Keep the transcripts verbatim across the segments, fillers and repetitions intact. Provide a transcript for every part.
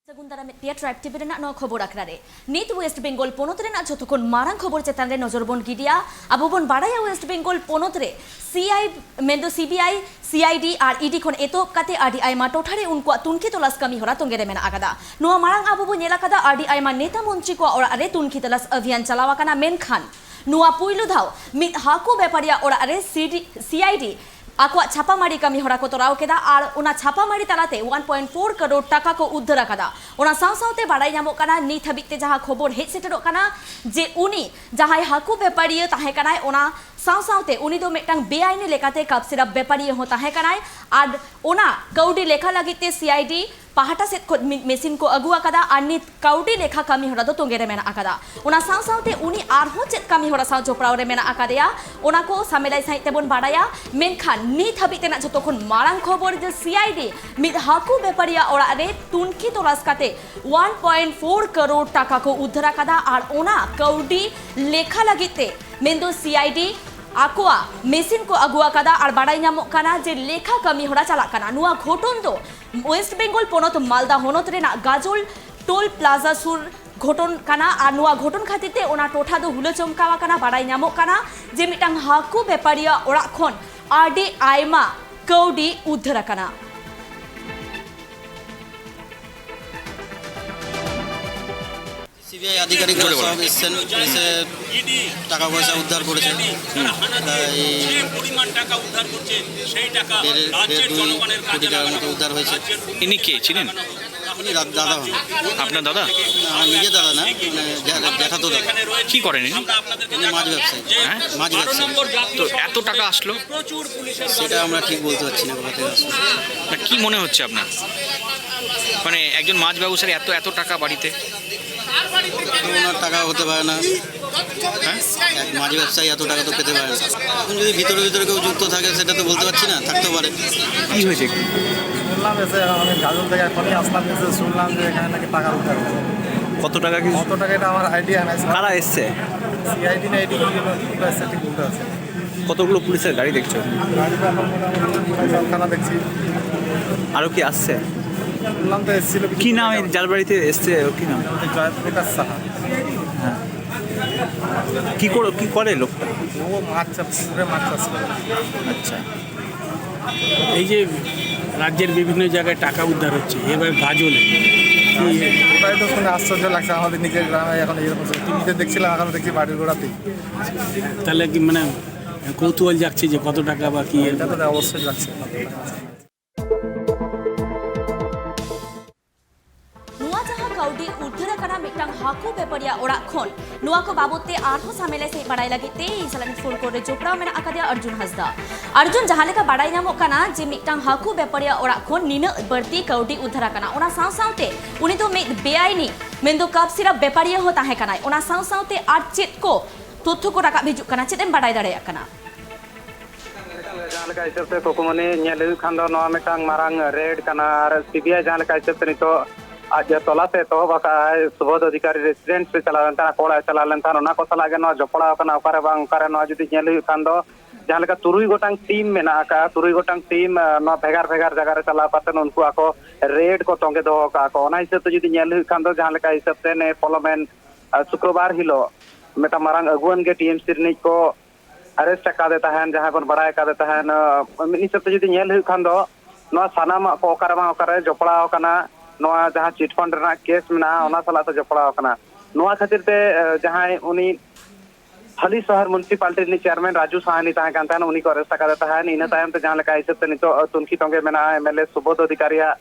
ᱥᱟᱹᱜᱩᱱ ᱫᱟᱨᱟᱢᱮᱫ ᱯᱮᱭᱟ tribe TV ᱨᱮᱱᱟᱜ ᱱᱚᱣᱟ ᱠᱷᱚᱵᱚᱨ ᱟᱠᱷᱲᱟ ᱨᱮ᱾ ᱱᱤᱛ ᱳᱭᱮᱥᱴ ᱵᱮᱝᱜᱚᱞ ᱯᱚᱱᱚᱛ ᱨᱮᱱᱟᱜ ᱡᱷᱚᱛᱚ ᱠᱷᱚᱱ ᱢᱟᱨᱟᱝ ᱠᱷᱚᱵᱚᱨ ᱪᱮᱛᱟᱱ ᱨᱮ ᱱᱚᱡᱚᱨ ᱵᱚᱱ ᱜᱤᱰᱤᱭᱟ᱾ ᱟᱵᱚ ᱵᱚᱱ ᱵᱟᱲᱟᱭᱟ, ᱳᱭᱮᱥᱴ ᱵᱮᱝᱜᱚᱞ ᱯᱚᱱᱚᱛ ᱨᱮ ᱥᱤᱟᱭ ᱢᱮᱱᱫᱚ ᱥᱤᱵᱤᱟᱭ, ᱥᱤᱟᱭᱰᱤ ᱟᱨ ᱤᱰᱤ ᱠᱷᱚᱱ ᱮᱛᱚᱦᱚᱵ ᱠᱟᱛᱮ ᱟᱹᱰᱤ ᱟᱭᱢᱟ ᱴᱚᱴᱷᱟ ᱨᱮ ᱩᱱᱠᱩᱣᱟᱜ ᱛᱩᱱᱠᱷᱤ ᱛᱚᱞᱟᱥ ᱠᱟᱹᱢᱤ ᱦᱚᱨᱟ ᱛᱚᱸᱜᱮ ᱨᱮ ᱢᱮᱱᱟᱜ ᱟᱠᱟᱫᱟ᱾ ᱱᱚᱣᱟ ᱢᱟᱲᱟᱝ ᱟᱵᱚ ᱵᱚᱱ ᱧᱮᱞ ᱟᱠᱟᱫᱟ, ᱟᱹᱰᱤ ᱟᱭᱢᱟ ᱱᱮᱛᱟ ᱢᱚᱱᱛᱨᱤ ᱠᱚᱣᱟᱜ ᱚᱲᱟᱜ ᱨᱮ ᱛᱩᱱᱠᱷᱤ ᱛᱚᱞᱟᱥ ᱚᱵᱷᱤᱭᱟᱱ ᱪᱟᱞᱟᱣ ᱟᱠᱟᱱᱟ, ᱢᱮᱱᱠᱷᱟᱱ ᱱᱚᱣᱟ ᱯᱩᱭᱞᱩ ᱫᱷᱟᱣ ᱢᱤᱫ ᱦᱟᱹᱠᱩ ᱵᱮᱯᱟᱨᱤᱭᱟᱜ ᱚᱲᱟᱜ ᱨᱮ ᱥᱤᱰᱤ, ᱥᱤᱟᱭᱰᱤ ᱟᱠᱚᱣᱟᱜ ᱪᱷᱟᱯᱟᱢᱟᱨᱤ ᱠᱟᱹᱢᱤ ᱦᱚᱨᱟ ᱠᱚ ᱛᱚᱨᱟᱣ ᱠᱮᱫᱟ ᱟᱨ ᱚᱱᱟ ᱪᱷᱟᱯᱟᱢᱟᱨᱤ ᱛᱟᱞᱟᱛᱮ ᱳᱣᱟᱱ ᱯᱚᱭᱮᱱᱴ ᱯᱷᱳᱨ ᱠᱟᱨᱳᱲ ᱴᱟᱠᱟ ᱠᱚ ᱩᱫᱽᱫᱷᱟᱹᱨ ᱟᱠᱟᱫᱟ᱾ ᱚᱱᱟ ᱥᱟᱶ ᱥᱟᱶᱛᱮ ᱵᱟᱲᱟᱭ ᱧᱟᱢᱚᱜ ᱠᱟᱱᱟ, ᱱᱤᱛ ᱦᱟᱹᱵᱤᱡ ᱛᱮ ᱡᱟᱦᱟᱸ ᱠᱷᱚᱵᱚᱨ ᱦᱮᱡ ᱥᱮᱴᱮᱨᱚᱜ ᱠᱟᱱᱟ ᱡᱮ ᱩᱱᱤ ᱡᱟᱦᱟᱸᱭ ᱦᱟᱹᱠᱩ ᱵᱮᱯᱟᱨᱤᱭᱟᱹ ᱛᱟᱦᱮᱸ ᱠᱟᱱᱟᱭ, ᱚᱱᱟ ᱥᱟᱶ ᱥᱟᱶᱛᱮ ᱩᱱᱤ ᱫᱚ ᱢᱤᱫᱴᱟᱝ ᱵᱮᱟᱭᱤᱱᱤ ᱞᱮᱠᱟᱛᱮ ᱠᱟᱯ ᱥᱤᱨᱟᱯ ᱵᱮᱯᱟᱨᱤᱭᱟᱹ ᱦᱚᱸ ᱛᱟᱦᱮᱸ ᱠᱟᱱᱟᱭ ᱟᱨ ᱚᱱᱟ ᱠᱟᱹᱣᱰᱤ ᱞᱮᱠᱷᱟ ᱞᱟᱹᱜᱤᱫ ᱛᱮ ᱥᱤᱟᱭᱰᱤ ᱯᱟᱦᱴᱟ ᱥᱮᱫ ᱠᱷᱚᱱ ᱢᱤᱫ ᱢᱮᱥᱤᱱ ᱠᱚ ᱟᱹᱜᱩ ᱟᱠᱟᱫᱟ ᱟᱨ ᱱᱤᱛ ᱠᱟᱹᱣᱰᱤ ᱞᱮᱠᱷᱟ ᱠᱟᱹᱢᱤ ᱦᱚᱨᱟ ᱫᱚ ᱛᱚᱸᱜᱮ ᱨᱮ ᱢᱮᱱᱟᱜ ᱟᱠᱟᱫᱟ᱾ ᱚᱱᱟ ᱥᱟᱶ ᱥᱟᱶᱛᱮ ᱩᱱᱤ ᱟᱨᱦᱚᱸ ᱪᱮᱫ ᱠᱟᱹᱢᱤ ᱦᱚᱨᱟ ᱥᱟᱶ ᱡᱚᱯᱲᱟᱣ ᱨᱮ ᱢᱮᱱᱟᱜ ᱟᱠᱟᱫᱮᱭᱟ, ᱚᱱᱟ ᱠᱚ ᱥᱟᱢᱮᱞᱟᱭ ᱥᱟᱺᱦᱤᱡ ᱛᱮᱵᱚᱱ ᱵᱟᱲᱟᱭᱟ᱾ ᱢᱮᱱᱠᱷᱟᱱ ᱱᱤᱛ ᱦᱟᱹᱵᱤᱡ ᱛᱮᱱᱟᱜ ᱡᱷᱚᱛᱚ ᱠᱷᱚᱱ ᱢᱟᱨᱟᱝ ᱠᱷᱚᱵᱚᱨ ᱡᱮ ᱥᱤᱟᱭᱰᱤ ᱢᱤᱫ ᱦᱟᱹᱠᱩ ᱵᱮᱯᱟᱨᱤᱭᱟᱜ ᱚᱲᱟᱜ ᱨᱮ ᱛᱩᱱᱠᱷᱤ ᱛᱚᱞᱟᱥ ᱠᱟᱛᱮ ᱳᱣᱟᱱ ᱯᱚᱭᱮᱱᱴ ᱯᱷᱳᱨ ᱠᱟᱨᱳᱲ ᱴᱟᱠᱟ ᱠᱚ ᱩᱫᱽᱫᱷᱟᱹᱨ ᱟᱠᱟᱫᱟ ᱟᱨ ᱚᱱᱟ ᱠᱟᱹᱣᱰᱤ ᱞᱮᱠᱷᱟ ᱞᱟᱹᱜᱤᱫ ᱛᱮ ᱢᱮᱱᱫᱚ ᱥᱤᱟᱭᱰᱤ ᱟᱠᱚᱣᱟᱜ ᱢᱮᱥᱤᱱ ᱠᱚ ᱟᱹᱜᱩ ᱟᱠᱟᱫᱟ ᱟᱨ ᱵᱟᱲᱟᱭ ᱧᱟᱢᱚᱜ ᱠᱟᱱᱟ ᱡᱮ ᱞᱮᱠᱷᱟ ᱠᱟᱹᱢᱤ ᱦᱚᱨᱟ ᱪᱟᱞᱟᱜ ᱠᱟᱱᱟ᱾ ᱱᱚᱣᱟ ᱜᱷᱚᱴᱚᱱ ᱫᱚ ᱳᱭᱮᱥᱴ ᱵᱮᱝᱜᱚᱞ ᱯᱚᱱᱚᱛ ᱢᱟᱞᱫᱟ ᱦᱚᱱᱚᱛ ᱨᱮᱱᱟᱜ ᱜᱟᱡᱚᱞ ᱴᱳᱞ ᱯᱞᱟᱡᱟ ᱥᱩᱨ ᱜᱷᱚᱴᱚᱱ ᱠᱟᱱᱟ ᱟᱨ ᱱᱚᱣᱟ ᱜᱷᱚᱴᱚᱱ ᱠᱷᱟᱹᱛᱤᱨ ᱛᱮ ᱚᱱᱟ ᱴᱚᱴᱷᱟ ᱫᱚ ᱦᱩᱞᱟᱹ ᱪᱚᱢᱠᱟᱣ ᱟᱠᱟᱱᱟ᱾ ᱵᱟᱲᱟᱭ ᱧᱟᱢᱚᱜ ᱠᱟᱱᱟ ᱡᱮ ᱢᱤᱫᱴᱟᱝ ᱦᱟᱹᱠᱩ ᱵᱮᱯᱟᱨᱤᱭᱟᱜ ᱚᱲᱟᱜ ᱠᱷᱚᱱ ᱟᱹᱰᱤ ᱟᱭᱢᱟ ᱠᱟᱹᱣᱰᱤ ᱩᱫᱽᱫᱷᱟᱹᱨ ᱟᱠᱟᱱᱟ᱾ সিবিআই আধিকারিকরা জোরে বলো। সব এসছেন, এসে টাকা পয়সা উদ্ধার করেছেন। প্রায় দেড়, দেড় দুই কোটি টাকার মতো উদ্ধার হয়েছে। ইনি কে, চিনেন? উনি দা-, দাদা হন। আপনার দাদা? না, আমার নিজের দাদা না, মানে জ্যা-, জ্যাঠাতো দাদা। কি করেন ইনি? উনি মাছ ব্যবসায়ী। হ্যাঁ? মাছ ব্যবসায়ী। তো এত টাকা আসলো? সেটা আমরা ঠিক বলতে পারছি না কোথা থেকে আসলো। না, কি মনে হচ্ছে আপনার? মানে একজন মাছ ব্যবসায়ীর এত, এত টাকা বাড়িতে? ওনার টাকা হতে পারে না। হ্যাঁ? এক মাছ ব্যবসায়ী এত টাকা তো পেতে পারে না। এখন যদি ভিতরে ভিতরে কেউ যুক্ত থাকে, সেটা তো বলতে পারছি না, থাকতেও পারে। কি হয়েছে? শুনলাম এসে, আমি গাজল থেকে এখনই আসলাম, এসে শুনলাম যে এখানে নাকি টাকা উদ্ধার হয়েছে। কত টাকা কি? কত টাকা এটা আমার আইডিয়া নাই। কারা এসছে? সিআইডি না এডি, কি এসছে ঠিক বলতে পারছি না। কতগুলো পুলিশের গাড়ি দেখছো? গাড়ি তো এখন মোটামুটি প্রায় সবখানা দেখছি। আরও কি আসছে? বললাম তো এসেছিল কিছু কি নাম এই জালবাড়িতে এসছে? কি নাম? জয়প্রকাশ সাহা। হ্যাঁ। কি করে, কি করে লোকটা? ও মাছ চাষ, পুকুরে মাছ চাষ করে। আচ্ছা। এই যে রাজ্যের বিভিন্ন জায়গায় টাকা উদ্ধার হচ্ছে, এবার গাজলে কি? ওটাই তো শুনে আশ্চর্য লাগছে, আমাদের নিজের গ্রামে এখন এরকম। টিভিতে দেখছিলাম, এখন দেখছি বাড়ির গোড়াতেই। তাহলে কি, মানে, কৌতূহল জাগছে যে কত টাকা বা কি? এটা তো অবশ্যই লাগছে। ᱱᱚᱣᱟ ᱡᱟᱦᱟᱸ ᱠᱟᱹᱣᱰᱤ ᱩᱫᱷᱟᱹᱨ ᱟᱠᱟᱱᱟ ᱢᱤᱫᱴᱟᱝ ᱦᱟᱹᱠᱩ ᱵᱮᱯᱟᱨᱤᱭᱟᱜ ᱚᱲᱟᱜ ᱠᱷᱚᱱ, ᱱᱚᱣᱟ ᱠᱚ ᱵᱟᱵᱚᱫ ᱛᱮ ᱟᱨᱦᱚᱸ ᱥᱟᱢᱮᱞᱟᱭ ᱥᱮᱫ ᱵᱟᱲᱟᱭ ᱞᱟᱹᱜᱤᱫ ᱛᱮ ᱤᱧ ᱥᱟᱞᱟᱜ ᱯᱷᱳᱱ ᱠᱚᱞ ᱨᱮ ᱡᱚᱯᱲᱟᱣ ᱢᱮᱱᱟᱜ ᱟᱠᱟᱫᱮᱭᱟ ᱚᱨᱡᱩᱱ ᱦᱟᱸᱥᱫᱟ᱾ ᱚᱨᱡᱩᱱ, ᱡᱟᱦᱟᱸ ᱞᱮᱠᱟ ᱵᱟᱲᱟᱭ ᱧᱟᱢᱚᱜ ᱠᱟᱱᱟ ᱡᱮ ᱢᱤᱫᱴᱟᱝ ᱦᱟᱹᱠᱩ ᱵᱮᱯᱟᱨᱤᱭᱟᱜ ᱚᱲᱟᱜ ᱠᱷᱚᱱ ᱱᱤᱱᱟᱹᱜ ᱵᱟᱹᱲᱛᱤ ᱠᱟᱹᱣᱰᱤ ᱩᱫᱷᱟᱹᱨ ᱟᱠᱟᱱᱟ, ᱚᱱᱟ ᱥᱟᱶ ᱥᱟᱶᱛᱮ ᱩᱱᱤ ᱫᱚ ᱢᱤᱫ ᱵᱮᱟᱭᱤᱱᱤ ᱢᱮᱱᱫᱚ ᱠᱟᱯ ᱥᱤᱨᱟᱯ ᱵᱮᱯᱟᱨᱤᱭᱟᱹ ᱦᱚᱸ ᱛᱟᱦᱮᱸ ᱠᱟᱱᱟᱭ᱾ ᱚᱱᱟ ᱥᱟᱶ ᱥᱟᱶᱛᱮ ᱟᱨ ᱪᱮᱫ ᱠᱚ ᱛᱚᱛᱛᱷᱚ ᱠᱚ ᱨᱟᱠᱟᱵ ᱦᱤᱡᱩᱜ ᱠᱟᱱᱟ, ᱪᱮᱫ ᱮᱢ ᱵᱟᱲᱟᱭ ᱫᱟᱲᱮᱭᱟᱜ ᱠᱟᱱᱟ? ᱡᱟᱦᱟᱸ ᱞᱮᱠᱟ ᱦᱤᱥᱟᱹᱵ ᱛᱮ ᱠᱩᱠᱢᱩᱱᱤ ᱧᱮᱞ ᱦᱩᱭᱩᱜ ᱠᱷᱟᱱ ᱫᱚ ᱱᱚᱣᱟ ᱢᱤᱫᱴᱟᱝ ᱢᱟᱨᱟᱝ ᱨᱮᱰ ᱠᱟᱱᱟ ᱟᱨ ᱥᱤᱵᱤᱟᱭ ᱡᱟᱦᱟᱸ ᱞᱮᱠᱟ ᱦᱤᱥᱟᱹᱵ ᱛᱮ ᱱᱤᱛᱚᱜ ᱟᱡ ᱛᱚᱞᱟᱥ ᱮ ᱮᱛᱚᱦᱚᱵ ᱟᱠᱟᱫᱼᱟᱭ ᱥᱩᱵᱳᱫᱷ ᱚᱫᱷᱤᱠᱟᱨᱤ ᱨᱮᱥᱤᱰᱮᱱᱥ ᱨᱮ ᱪᱟᱞᱟᱣ ᱞᱮᱱ ᱛᱟᱦᱮᱸᱫ, ᱟᱠᱚ ᱚᱲᱟᱜ ᱮ ᱪᱟᱞᱟᱣ ᱞᱮᱱ ᱛᱟᱦᱮᱸᱫ, ᱚᱱᱟ ᱠᱚ ᱥᱟᱞᱟᱜ ᱜᱮ ᱱᱚᱣᱟ ᱡᱚᱯᱲᱟᱣ ᱟᱠᱟᱱᱟ ᱚᱠᱟᱨᱮ ᱵᱟᱝ ᱚᱠᱟᱨᱮ᱾ ᱱᱚᱣᱟ ᱡᱩᱫᱤ ᱧᱮᱞ ᱦᱩᱭᱩᱜ ᱠᱷᱟᱱ ᱫᱚ ᱡᱟᱦᱟᱸ ᱞᱮᱠᱟ ᱛᱩᱨᱩᱭ ᱜᱚᱴᱟᱝ ᱴᱤᱢ ᱢᱮᱱᱟᱜ ᱟᱠᱟᱫᱼᱟ, ᱛᱩᱨᱩᱭ ᱜᱚᱴᱟᱝ ᱴᱤᱢ ᱱᱚᱣᱟ ᱵᱷᱮᱜᱟᱨ ᱵᱷᱮᱜᱟᱨ ᱡᱟᱭᱜᱟ ᱨᱮ ᱪᱟᱞᱟᱣ ᱠᱟᱛᱮ ᱩᱱᱠᱩ ᱟᱠᱚ ᱨᱮᱰ ᱠᱚ ᱛᱚᱸᱜᱮ ᱫᱚᱦᱚ ᱟᱠᱟᱫᱼᱟ ᱠᱚ᱾ ᱚᱱᱟ ᱦᱤᱥᱟᱹᱵ ᱛᱮ ᱡᱩᱫᱤ ᱧᱮᱞ ᱦᱩᱭᱩᱜ ᱠᱷᱟᱱ ᱫᱚ ᱡᱟᱦᱟᱸ ᱞᱮᱠᱟ ᱦᱤᱥᱟᱹᱵ ᱛᱮ ᱱᱮ ᱯᱚᱞᱚᱢᱮᱱ ᱥᱩᱠᱨᱚᱵᱟᱨ ᱦᱤᱞᱳᱜ ᱢᱤᱫᱴᱟᱝ ᱢᱟᱨᱟᱝ ᱟᱹᱜᱩᱣᱟᱹᱱ ᱜᱮ ᱴᱤᱮᱢᱥᱤ ᱨᱤᱱᱤᱡ ᱠᱚ ᱟᱨᱮᱥᱴ ᱟᱠᱟᱫᱮ ᱛᱟᱦᱮᱸᱱ, ᱡᱟᱦᱟᱸᱭ ᱵᱚᱱ ᱵᱟᱲᱟᱭ ᱟᱠᱟᱫᱮ ᱛᱟᱦᱮᱸᱱ᱾ ᱢᱤᱫ ᱦᱤᱥᱟᱹᱵ ᱛᱮ ᱡᱩᱫᱤ ᱧᱮᱞ ᱦᱩᱭᱩᱜ ᱠᱷᱟᱱ ᱫᱚ ᱱᱚᱣᱟ ᱥᱟᱱᱟᱢᱟᱜ ᱠᱚ ᱚᱠᱟᱨᱮ ᱵᱟᱝ ᱚᱠᱟᱨᱮ ᱡᱚᱯᱲᱟᱣ ᱟᱠᱟᱱᱟ, ᱱᱚᱣᱟ ᱡᱟᱦᱟᱸ ᱪᱤᱴᱯᱷᱟᱱᱰ ᱨᱮᱱᱟᱜ ᱠᱮᱥ ᱢᱮᱱᱟᱜᱼᱟ ᱚᱱᱟ ᱥᱟᱞᱟᱜ ᱛᱮ ᱡᱚᱯᱲᱟᱣ ᱟᱠᱟᱱᱟ᱾ ᱱᱚᱣᱟ ᱠᱷᱟᱹᱛᱤᱨ ᱛᱮ ᱡᱟᱦᱟᱸᱭ ᱩᱱᱤ ᱦᱟᱹᱞᱤ ᱥᱚᱦᱚᱨ ᱢᱩᱱᱥᱤᱯᱟᱞᱤᱴᱤ ᱨᱤᱱᱤᱡ ᱪᱮᱭᱟᱨᱢᱮᱱ ᱨᱟᱡᱩ ᱥᱟᱦᱟᱱᱤ ᱛᱟᱦᱮᱸ ᱠᱟᱱ ᱛᱟᱦᱮᱸᱱ, ᱩᱱᱤ ᱠᱚ ᱟᱨᱮᱥᱴ ᱟᱠᱟᱫᱮ ᱛᱟᱦᱮᱸᱱ᱾ ᱤᱱᱟᱹ ᱛᱟᱭᱚᱢ ᱛᱮ ᱡᱟᱦᱟᱸ ᱞᱮᱠᱟ ᱦᱤᱥᱟᱹᱵ ᱛᱮ ᱱᱤᱛᱚᱜ ᱛᱩᱱᱠᱷᱤ ᱛᱚᱸᱜᱮ ᱢᱮᱱᱟᱜᱼᱟ ᱮᱢᱮᱞᱮ ᱥᱩᱵᱳᱫᱷ ᱚᱫᱷᱤᱠᱟᱨᱤᱭᱟᱜ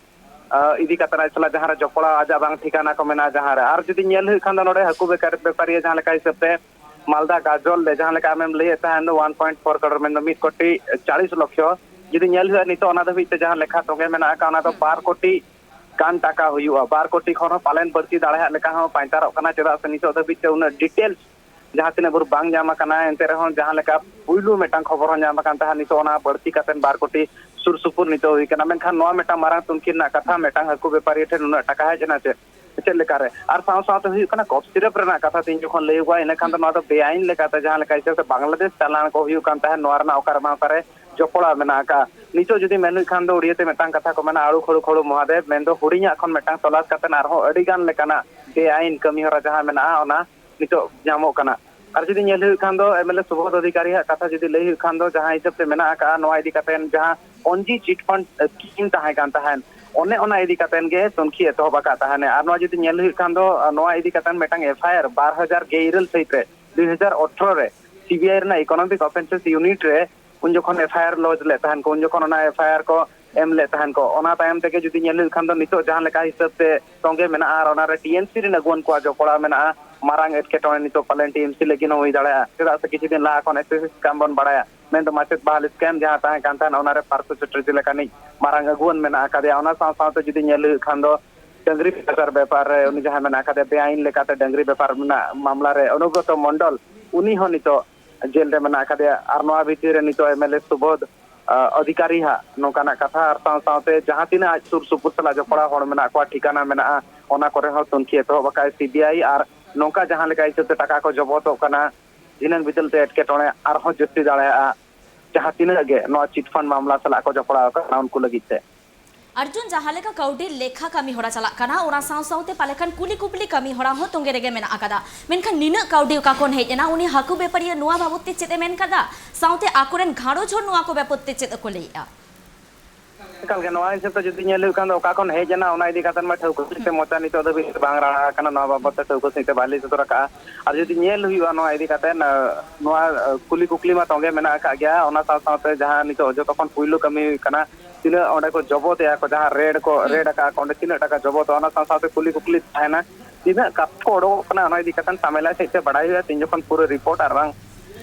ᱤᱫᱤ ᱠᱟᱛᱮ ᱟᱡ ᱥᱟᱞᱟᱜ ᱡᱟᱦᱟᱸ ᱨᱮ ᱡᱚᱯᱲᱟᱣ ᱟᱡᱟᱜ ᱵᱟᱝ ᱴᱷᱤᱠᱟᱱᱟ ᱠᱚ ᱢᱮᱱᱟᱜᱼᱟ ᱡᱟᱦᱟᱸ ᱨᱮ᱾ ᱟᱨ ᱡᱩᱫᱤ ᱧᱮᱞ ᱦᱩᱭᱩᱜ ᱠᱷᱟᱱ ᱫᱚ ᱱᱚᱰᱮ ᱦᱟᱹᱠᱩ ᱵᱮᱯᱟᱨᱤᱭᱟᱹ ᱡᱟᱦᱟᱸ ᱞᱮᱠᱟ ᱦᱤᱥᱟᱹᱵ ᱛᱮ ᱢᱟᱞᱫᱟ ᱜᱟᱡᱚᱞ ᱨᱮ ᱡᱟᱦᱟᱸ ᱞᱮᱠᱟ ᱟᱢᱮᱢ ᱞᱟᱹᱭᱮᱫ ᱛᱟᱦᱮᱸᱱ ᱫᱚ ᱚᱣᱟᱱ ᱯᱚᱭᱮᱱᱴ ᱯᱷᱳᱨ ᱠᱟᱨᱳᱲ ᱢᱮᱱᱫᱚ ᱢᱤᱫ ᱠᱳᱴᱤ ᱪᱟᱞᱤᱥ ᱞᱚᱠᱷᱚ, ᱡᱩᱫᱤ ᱧᱮᱞ ᱦᱩᱭᱩᱜᱼᱟ ᱱᱤᱛᱚᱜ ᱚᱱᱟ ᱫᱷᱟᱹᱵᱤᱡ ᱛᱮ ᱡᱟᱦᱟᱸ ᱞᱮᱠᱷᱟ ᱛᱚᱸᱜᱮ ᱢᱮᱱᱟᱜ ᱟᱠᱟᱫ ᱚᱱᱟ ᱫᱚ ᱵᱟᱨ ᱠᱳᱴᱤ ᱜᱟᱱ ᱴᱟᱠᱟ ᱦᱩᱭᱩᱜᱼᱟ᱾ ᱵᱟᱨ ᱠᱳᱴᱤ ᱠᱷᱚᱱ ᱦᱚᱸ ᱯᱟᱞᱮᱱ ᱵᱟᱹᱲᱛᱤ ᱫᱟᱲᱮᱭᱟᱜ ᱞᱮᱠᱟ ᱦᱚᱸ ᱯᱟᱧᱪᱟᱨᱚᱜ ᱠᱟᱱᱟ, ᱪᱮᱫᱟᱜ ᱥᱮ ᱱᱤᱛᱚᱜ ᱫᱷᱟᱹᱵᱤᱡ ᱛᱮ ᱩᱱᱟᱹᱜ ᱰᱤᱴᱮᱞᱥ ᱡᱟᱦᱟᱸ ᱛᱤᱱᱟᱹᱜ ᱵᱷᱳᱨ ᱵᱟᱝ ᱧᱟᱢ ᱟᱠᱟᱱᱟ, ᱮᱱᱛᱮ ᱨᱮᱦᱚᱸ ᱡᱟᱦᱟᱸ ᱞᱮᱠᱟ ᱯᱩᱭᱞᱩ ᱢᱤᱫᱴᱟᱝ ᱠᱷᱚᱵᱚᱨ ᱦᱚᱸ ᱧᱟᱢ ᱟᱠᱟᱱ ᱛᱟᱦᱮᱸᱫ, ᱱᱤᱛᱚᱜ ᱚᱱᱟ ᱵᱟᱹᱲᱛᱤ ᱠᱟᱛᱮ ᱵᱟᱨ ᱠᱳᱴᱤ ᱥᱩᱨ ᱥᱩᱯᱩᱨ ᱱᱤᱛᱚᱜ ᱦᱩᱭ ᱠᱟᱱᱟ᱾ ᱢᱮᱱᱠᱷᱟᱱ ᱱᱚᱣᱟ ᱢᱤᱫᱴᱟᱝ ᱢᱟᱨᱟᱝ ᱛᱩᱱᱠᱷᱤ ᱨᱮᱱᱟᱜ ᱠᱟᱛᱷᱟ, ᱢᱤᱫᱴᱟᱝ ᱦᱟᱹᱠᱩ ᱵᱮᱯᱟᱨᱤᱭᱟᱹ ᱴᱷᱮᱱ ᱱᱩᱱᱟᱹᱜ ᱴᱟᱠᱟ ᱦᱮᱡ ᱮᱱᱟ ᱪᱮᱫ, ᱪᱮᱫ ᱞᱮᱠᱟᱨᱮ? ᱟᱨ ᱥᱟᱶ ᱥᱟᱶᱛᱮ ᱦᱩᱭᱩᱜ ᱠᱟᱱᱟ ᱠᱚᱯ ᱥᱤᱨᱟᱯ ᱨᱮᱱᱟᱜ ᱠᱟᱛᱷᱟ ᱛᱮ ᱤᱧ ᱡᱚᱠᱷᱚᱱ ᱞᱟᱹᱭᱚᱜᱼᱟ, ᱤᱱᱟᱹ ᱠᱷᱟᱱ ᱫᱚ ᱱᱚᱣᱟ ᱫᱚ ᱵᱮᱟᱭᱤᱱ ᱞᱮᱠᱟᱛᱮ ᱡᱟᱦᱟᱸ ᱞᱮᱠᱟ ᱦᱤᱥᱟᱹᱵ ᱛᱮ ᱵᱟᱝᱞᱟᱫᱮᱥ ᱪᱟᱞᱟᱱ ᱠᱚ ᱦᱩᱭᱩᱜ ᱠᱟᱱ ᱛᱟᱦᱮᱸᱫ, ᱱᱚᱣᱟ ᱨᱮᱱᱟᱜ ᱚᱠᱟᱨᱮ ᱵᱟᱝ ᱚᱠᱟᱨᱮ ᱡᱚᱯᱲᱟᱣ ᱢᱮᱱᱟᱜ ᱟᱠᱟᱫᱼᱟ᱾ ᱱᱤᱛᱚᱜ ᱡᱩᱫᱤ ᱢᱮᱱ ᱦᱩᱭᱩᱜ ᱠᱷᱟᱱ ᱫᱚ, ᱩᱲᱤᱭᱟᱹ ᱛᱮ ᱢᱤᱫᱴᱟᱝ ᱠᱟᱛᱷᱟ ᱠᱚ ᱢᱮᱱᱟ, ᱟᱹᱲᱩ ᱠᱷᱟᱹᱲᱩ ᱠᱷᱟᱹᱲᱩ ᱢᱚᱦᱟᱫᱮᱵᱽ, ᱢᱮᱱᱫᱚ ᱦᱩᱰᱤᱧᱟᱜ ᱠᱷᱚᱱ ᱢᱤᱫᱴᱟᱝ ᱛᱚᱞᱟᱥ ᱠᱟᱛᱮᱫ ᱟᱨᱦᱚᱸ ᱟᱹᱰᱤ ᱜᱟᱱ ᱞᱮᱠᱟᱱᱟᱜ ᱵᱮᱟᱭᱤᱱ ᱠᱟᱹᱢᱤ ᱦᱚᱨᱟ ᱡᱟᱦᱟᱸ ᱢᱮᱱᱟᱜᱼᱟ, ᱚᱱᱟ ᱱᱤᱛᱚᱜ ᱧᱟᱢᱚᱜ ᱠᱟᱱᱟ᱾ ᱟᱨ ᱡᱩᱫᱤ ᱧᱮᱞ ᱦᱩᱭᱩᱜ ᱠᱷᱟᱱ ᱫᱚ, ᱮᱢ ᱮᱞ ᱮ ᱥᱩᱵᱳᱫᱷ ᱚᱫᱷᱤᱠᱟᱨᱤᱭᱟᱜ ᱠᱟᱛᱷᱟ ᱡᱩᱫᱤ ᱞᱟᱹᱭ ᱦᱩᱭᱩᱜ ᱠᱷᱟᱱ ᱫᱚ, ᱡᱟᱦᱟᱸ ᱦᱤᱥᱟᱹᱵ ᱛᱮ ᱢᱮᱱᱟᱜ ᱟᱠᱟᱫᱼᱟ, ᱱᱚᱣᱟ ᱤᱫᱤ ᱠᱟᱛᱮᱫ ᱡᱟᱦᱟᱸ ᱚᱱᱡᱤ ᱪᱤᱴ ᱯᱷᱟᱱᱰ ᱥᱠᱤᱢ ᱛᱟᱦᱮᱸ ᱠᱟᱱ ᱛᱟᱦᱮᱸᱫ, ᱚᱱᱮ ᱚᱱᱟ ᱤᱫᱤ ᱠᱟᱛᱮᱫ ᱜᱮ ᱛᱩᱱᱠᱷᱤ ᱮᱛᱚᱦᱚᱵ ᱟᱠᱟᱫ ᱛᱟᱦᱮᱸᱱᱟ᱾ ᱟᱨ ᱱᱚᱣᱟ ᱡᱩᱫᱤ ᱧᱮᱞ ᱦᱩᱭᱩᱜ ᱠᱷᱟᱱ ᱫᱚ, ᱱᱚᱣᱟ ᱤᱫᱤ ᱠᱟᱛᱮᱫ ᱢᱤᱫᱴᱟᱝ ᱮᱯᱷ ᱟᱭ ᱟᱨ ᱵᱟᱨ ᱦᱟᱡᱟᱨ ᱜᱮᱞ ᱤᱨᱟᱹᱞ ᱥᱟᱹᱦᱤᱛ ᱨᱮ, ᱫᱩ ᱦᱟᱡᱟᱨ ᱟᱴᱷᱨᱚ ᱨᱮ ᱥᱤ ᱵᱤ ᱟᱭ ᱨᱮᱱᱟᱜ ᱤᱠᱳᱱᱚᱢᱤᱠ ᱚᱯᱷᱮᱱᱥᱮᱥ ᱭᱩᱱᱤᱴ ᱨᱮ ᱩᱱ ᱡᱚᱠᱷᱚᱱ ᱮᱯᱷ ᱟᱭ ᱟᱨ ᱞᱚᱡᱽ ᱞᱮᱫ ᱛᱟᱦᱮᱸᱱ ᱠᱚ, ᱩᱱ ᱡᱚᱠᱷᱚᱱ ᱚᱱᱟ ᱮᱯᱷ ᱟᱭ ᱟᱨ ᱠᱚ ᱮᱢ ᱞᱮᱫ ᱛᱟᱦᱮᱸᱱ ᱠᱚ᱾ ᱚᱱᱟ ᱛᱟᱭᱚᱢ ᱛᱮᱜᱮ ᱡᱩᱫᱤ ᱧᱮᱞ ᱦᱩᱭᱩᱜ ᱠᱷᱟᱱ ᱫᱚ, ᱱᱤᱛᱚᱜ ᱡᱟᱦᱟᱸ ᱞᱮᱠᱟ ᱦᱤᱥᱟᱹᱵ ᱛᱮ ᱛᱚᱸᱜᱮ ᱢᱮᱱᱟᱜᱼᱟ ᱟᱨ ᱚᱱᱟᱨᱮ ᱴᱤ ᱮᱢ ᱥᱤ ᱨᱮᱱ ᱟᱹᱜᱩᱣᱟᱹᱱ ᱠᱚᱣᱟᱜ ᱡᱚᱯᱲᱟᱣ ᱢᱮᱱᱟᱜᱼᱟ, ᱢᱟᱨᱟᱝ ᱮᱴᱠᱮᱴᱚᱬᱮ ᱱᱤᱛᱚᱜ ᱯᱟᱞᱮᱱ ᱴᱤ ᱮᱢ ᱥᱤ ᱞᱟᱹᱜᱤᱫ ᱦᱚᱸ ᱦᱩᱭ ᱫᱟᱲᱮᱭᱟᱜᱼᱟ᱾ ᱪᱮᱫᱟᱜ ᱥᱮ ᱠᱤᱪᱷᱩ ᱫᱤᱱ ᱞᱟᱦᱟ ᱠᱷᱚᱱ ᱮᱥ ᱮᱥ ᱥᱤ ᱥᱠᱮᱢ ᱵᱚᱱ ᱵᱟᱲᱟᱭᱟ, ᱢᱮᱱᱫᱚ ᱢᱟᱪᱮᱫ ᱵᱟᱦᱟᱞ ᱥᱠᱮᱢ ᱡᱟᱦᱟᱸ ᱛᱟᱦᱮᱸ ᱠᱟᱱ ᱛᱟᱦᱮᱸᱱ, ᱚᱱᱟᱨᱮ ᱯᱟᱨᱥᱚ ᱪᱚᱴᱨᱤᱡᱤ ᱞᱮᱠᱟᱱᱤᱡ ᱢᱟᱨᱟᱝ ᱟᱹᱜᱩᱣᱟᱹᱱ ᱢᱮᱱᱟᱜ ᱟᱠᱟᱫᱮᱭᱟ᱾ ᱚᱱᱟ ᱥᱟᱶ ᱥᱟᱶᱛᱮ ᱡᱩᱫᱤ ᱧᱮᱞ ᱦᱩᱭᱩᱜ ᱠᱷᱟᱱ ᱫᱚ, ᱰᱟᱹᱝᱨᱤ ᱵᱮᱯᱟᱨ ᱵᱮᱯᱟᱨ ᱨᱮ ᱩᱱᱤ ᱡᱟᱦᱟᱸᱭ ᱢᱮᱱᱟᱜ ᱟᱠᱟᱫᱮᱭᱟ, ᱵᱮᱟᱭᱤᱱ ᱞᱮᱠᱟᱛᱮ ᱰᱟᱹᱝᱨᱤ ᱵᱮᱯᱟᱨ ᱨᱮᱱᱟᱜ ᱢᱟᱢᱞᱟ ᱨᱮ ᱚᱱᱩᱵᱨᱚᱛᱚ ᱢᱚᱱᱰᱚᱞ, ᱩᱱᱤ ᱦᱚᱸ ᱱᱤᱛᱚᱜ ᱡᱮᱞ ᱨᱮ ᱢᱮᱱᱟᱜ ᱟᱠᱟᱫᱮᱭᱟ᱾ ᱟᱨ ᱱᱚᱣᱟ ᱵᱷᱤᱛᱤᱨ ᱨᱮ ᱱᱤᱛᱚᱜ ᱮᱢ ᱮᱞ ᱮ ᱥᱩᱵᱳᱫᱷ, ᱟ, ᱚᱫᱷᱤᱠᱟᱨᱤ ᱦᱟᱸᱜ ᱱᱚᱝᱠᱟᱱᱟᱜ ᱠᱟᱛᱷᱟ᱾ ᱟᱨ ᱥᱟᱶ ᱥᱟᱶᱛᱮ ᱡᱟᱦᱟᱸ ᱛᱤᱱᱟᱹᱜ ᱟᱡ ᱥᱩᱨ ᱥᱩᱯᱩᱨ ᱥᱟᱞᱟᱜ ᱡᱚᱯᱲᱟᱣ ᱦᱚᱲ ᱢᱮᱱᱟᱜ ᱠᱚᱣᱟ, ᱴᱷᱤᱠᱟᱱᱟ ᱢᱮᱱᱟᱜᱼᱟ, ᱚᱱᱟ ᱠᱚᱨᱮ ᱦᱚᱸ ᱛᱩᱱᱠᱷᱤ ᱮᱛᱚᱦᱚᱵ ᱟᱠᱟᱫ ᱥᱤ ᱵᱤ ᱟᱭ᱾ ᱟᱨ ᱱᱚᱝᱠᱟ ᱡᱟᱦᱟᱸ ᱞᱮᱠᱟ ᱦᱤᱥᱟᱹᱵ ᱛᱮ ᱴᱟᱠᱟ ᱠᱚ ᱡᱚᱵᱚᱛᱚᱜ ᱠᱟᱱᱟ, ᱫᱷᱤᱱᱟᱹᱝ ᱵᱤᱫᱟᱹᱞ ᱛᱮ ᱮᱴᱠᱮᱴᱚᱬᱮ ᱟᱨᱦᱚᱸ ᱡᱟᱹᱥᱛᱤ ᱫᱟᱲᱮᱭᱟᱜᱼᱟ, ᱡᱟᱦᱟᱸ ᱛᱤᱱᱟᱹᱜ ᱜᱮ ᱱᱚᱣᱟ ᱪᱤᱴ ᱯᱷᱟᱱᱰ ᱢᱟᱢᱞᱟ ᱥᱟᱞᱟᱜ ᱠᱚ ᱡᱚᱯᱲᱟᱣ ᱟᱠᱟᱱᱟ, ᱩᱱᱠᱩ ᱞᱟᱹᱜᱤᱫ ᱛᱮ᱾ ᱟᱨᱡᱩᱱ, ᱡᱟᱦᱟᱸ ᱞᱮᱠᱟ ᱠᱟᱹᱣᱰᱤ ᱞᱮᱠᱷᱟ ᱠᱟᱹᱢᱤ ᱦᱚᱨᱟ ᱪᱟᱞᱟᱜ ᱠᱟᱱᱟ, ᱚᱱᱟ ᱥᱟᱶ ᱥᱟᱶᱛᱮ ᱯᱟᱞᱮ ᱠᱷᱟᱱ ᱠᱩᱞᱤ ᱠᱩᱯᱞᱤ ᱠᱟᱹᱢᱤ ᱦᱚᱨᱟ ᱦᱚᱸ ᱛᱚᱸᱜᱮ ᱨᱮᱜᱮ ᱢᱮᱱᱟᱜ ᱟᱠᱟᱫᱟ᱾ ᱢᱮᱱᱠᱷᱟᱱ ᱱᱤᱱᱟᱹᱜ ᱠᱟᱹᱣᱰᱤ ᱚᱠᱟ ᱠᱷᱚᱱ ᱦᱮᱡ ᱮᱱᱟ? ᱩᱱᱤ ᱦᱟᱹᱠᱩ ᱵᱮᱯᱟᱨᱤᱭᱟᱹ ᱱᱚᱣᱟ ᱵᱟᱵᱚᱫ ᱛᱮ ᱪᱮᱫ ᱮ ᱢᱮᱱ ᱠᱟᱫᱟ? ᱥᱟᱶᱛᱮ ᱟᱠᱚᱨᱮᱱ ᱜᱷᱟᱨᱚᱸᱡᱽ ᱦᱚᱲ ᱱᱚᱣᱟ ᱠᱚ ᱵᱟᱵᱚᱫ ᱛᱮ ᱪᱮᱫ ᱠᱚ ᱞᱟᱹᱭᱮᱫᱼᱟ? ᱮᱠᱟᱞ ᱜᱮ, ᱱᱚᱣᱟ ᱦᱤᱥᱟᱹᱵ ᱛᱮ ᱡᱩᱫᱤ ᱧᱮᱞ ᱦᱩᱭᱩᱜ ᱠᱷᱟᱱ ᱫᱚ, ᱚᱠᱟ ᱠᱷᱚᱱ ᱦᱮᱡ ᱮᱱᱟ, ᱚᱱᱟ ᱤᱫᱤ ᱠᱟᱛᱮ ᱢᱟ ᱴᱷᱟᱹᱣᱠᱟᱹ ᱥᱟᱺᱦᱤᱡ ᱛᱮ ᱢᱚᱪᱟ ᱱᱤᱛᱚᱜ ᱫᱷᱟᱹᱵᱤᱡ ᱵᱟᱝ ᱨᱟᱲᱟ ᱟᱠᱟᱱᱟ, ᱱᱚᱣᱟ ᱵᱟᱵᱚᱫ ᱛᱮ ᱴᱷᱟᱹᱣᱠᱟᱹ ᱥᱟᱺᱦᱤᱡ ᱛᱮ ᱵᱟᱭ ᱞᱟᱹᱭ ᱥᱚᱫᱚᱨ ᱟᱠᱟᱫᱼᱟ᱾ ᱟᱨ ᱡᱩᱫᱤ ᱧᱮᱞ ᱦᱩᱭᱩᱜᱼᱟ ᱱᱚᱣᱟ ᱤᱫᱤ ᱠᱟᱛᱮ, ᱟ, ᱱᱚᱣᱟ, ᱟ, ᱠᱩᱞᱤ ᱠᱩᱠᱞᱤ ᱢᱟ ᱛᱚᱸᱜᱮ ᱢᱮᱱᱟᱜ ᱟᱠᱟᱫ ᱜᱮᱭᱟ, ᱚᱱᱟ ᱥᱟᱶ ᱥᱟᱶᱛᱮ ᱡᱟᱦᱟᱸ ᱱᱤᱛᱚᱜ ᱡᱚᱛᱚ ᱠᱷᱚᱱ ᱯᱩᱭᱞᱩ ᱠᱟᱹᱢᱤ ᱦᱩᱭᱩᱜ ᱠᱟᱱᱟ, ᱛᱤᱱᱟᱹᱜ ᱚᱸᱰᱮ ᱠᱚ ᱡᱚᱵᱚᱫᱮᱜᱼᱟ ᱠᱚ, ᱡᱟᱦᱟᱸ ᱨᱮᱰ ᱠᱚ ᱨᱮᱰ ᱟᱠᱟᱫ ᱠᱚ, ᱚᱸᱰᱮ ᱛᱤᱱᱟᱹᱜ ᱴᱟᱠᱟ ᱡᱚᱵᱚᱫᱚᱜᱼᱟ, ᱚᱱᱟ ᱥᱟᱶ ᱥᱟᱶᱛᱮ ᱠᱩᱞᱤ ᱠᱩᱠᱞᱤ ᱛᱟᱦᱮᱱᱟ, ᱛᱤᱱᱟᱹᱜ ᱠᱟᱛᱷᱟ ᱠᱚ ᱚᱰᱚᱠᱚᱜ ᱠᱟᱱᱟ, ᱚᱱᱟ ᱤᱫᱤ ᱠᱟᱛᱮ ᱥᱟᱢᱮᱞᱟᱭ ᱥᱟᱺᱦᱤᱡ ᱛᱮ ᱵᱟᱲᱟᱭ ᱦᱩᱭᱩᱜᱼᱟ, ᱛᱤᱱ ᱡᱚᱠᱷᱚᱱ ᱯᱩᱨᱟᱹ ᱨᱤᱯᱳᱨᱴ ᱟᱨ ᱵᱟᱝ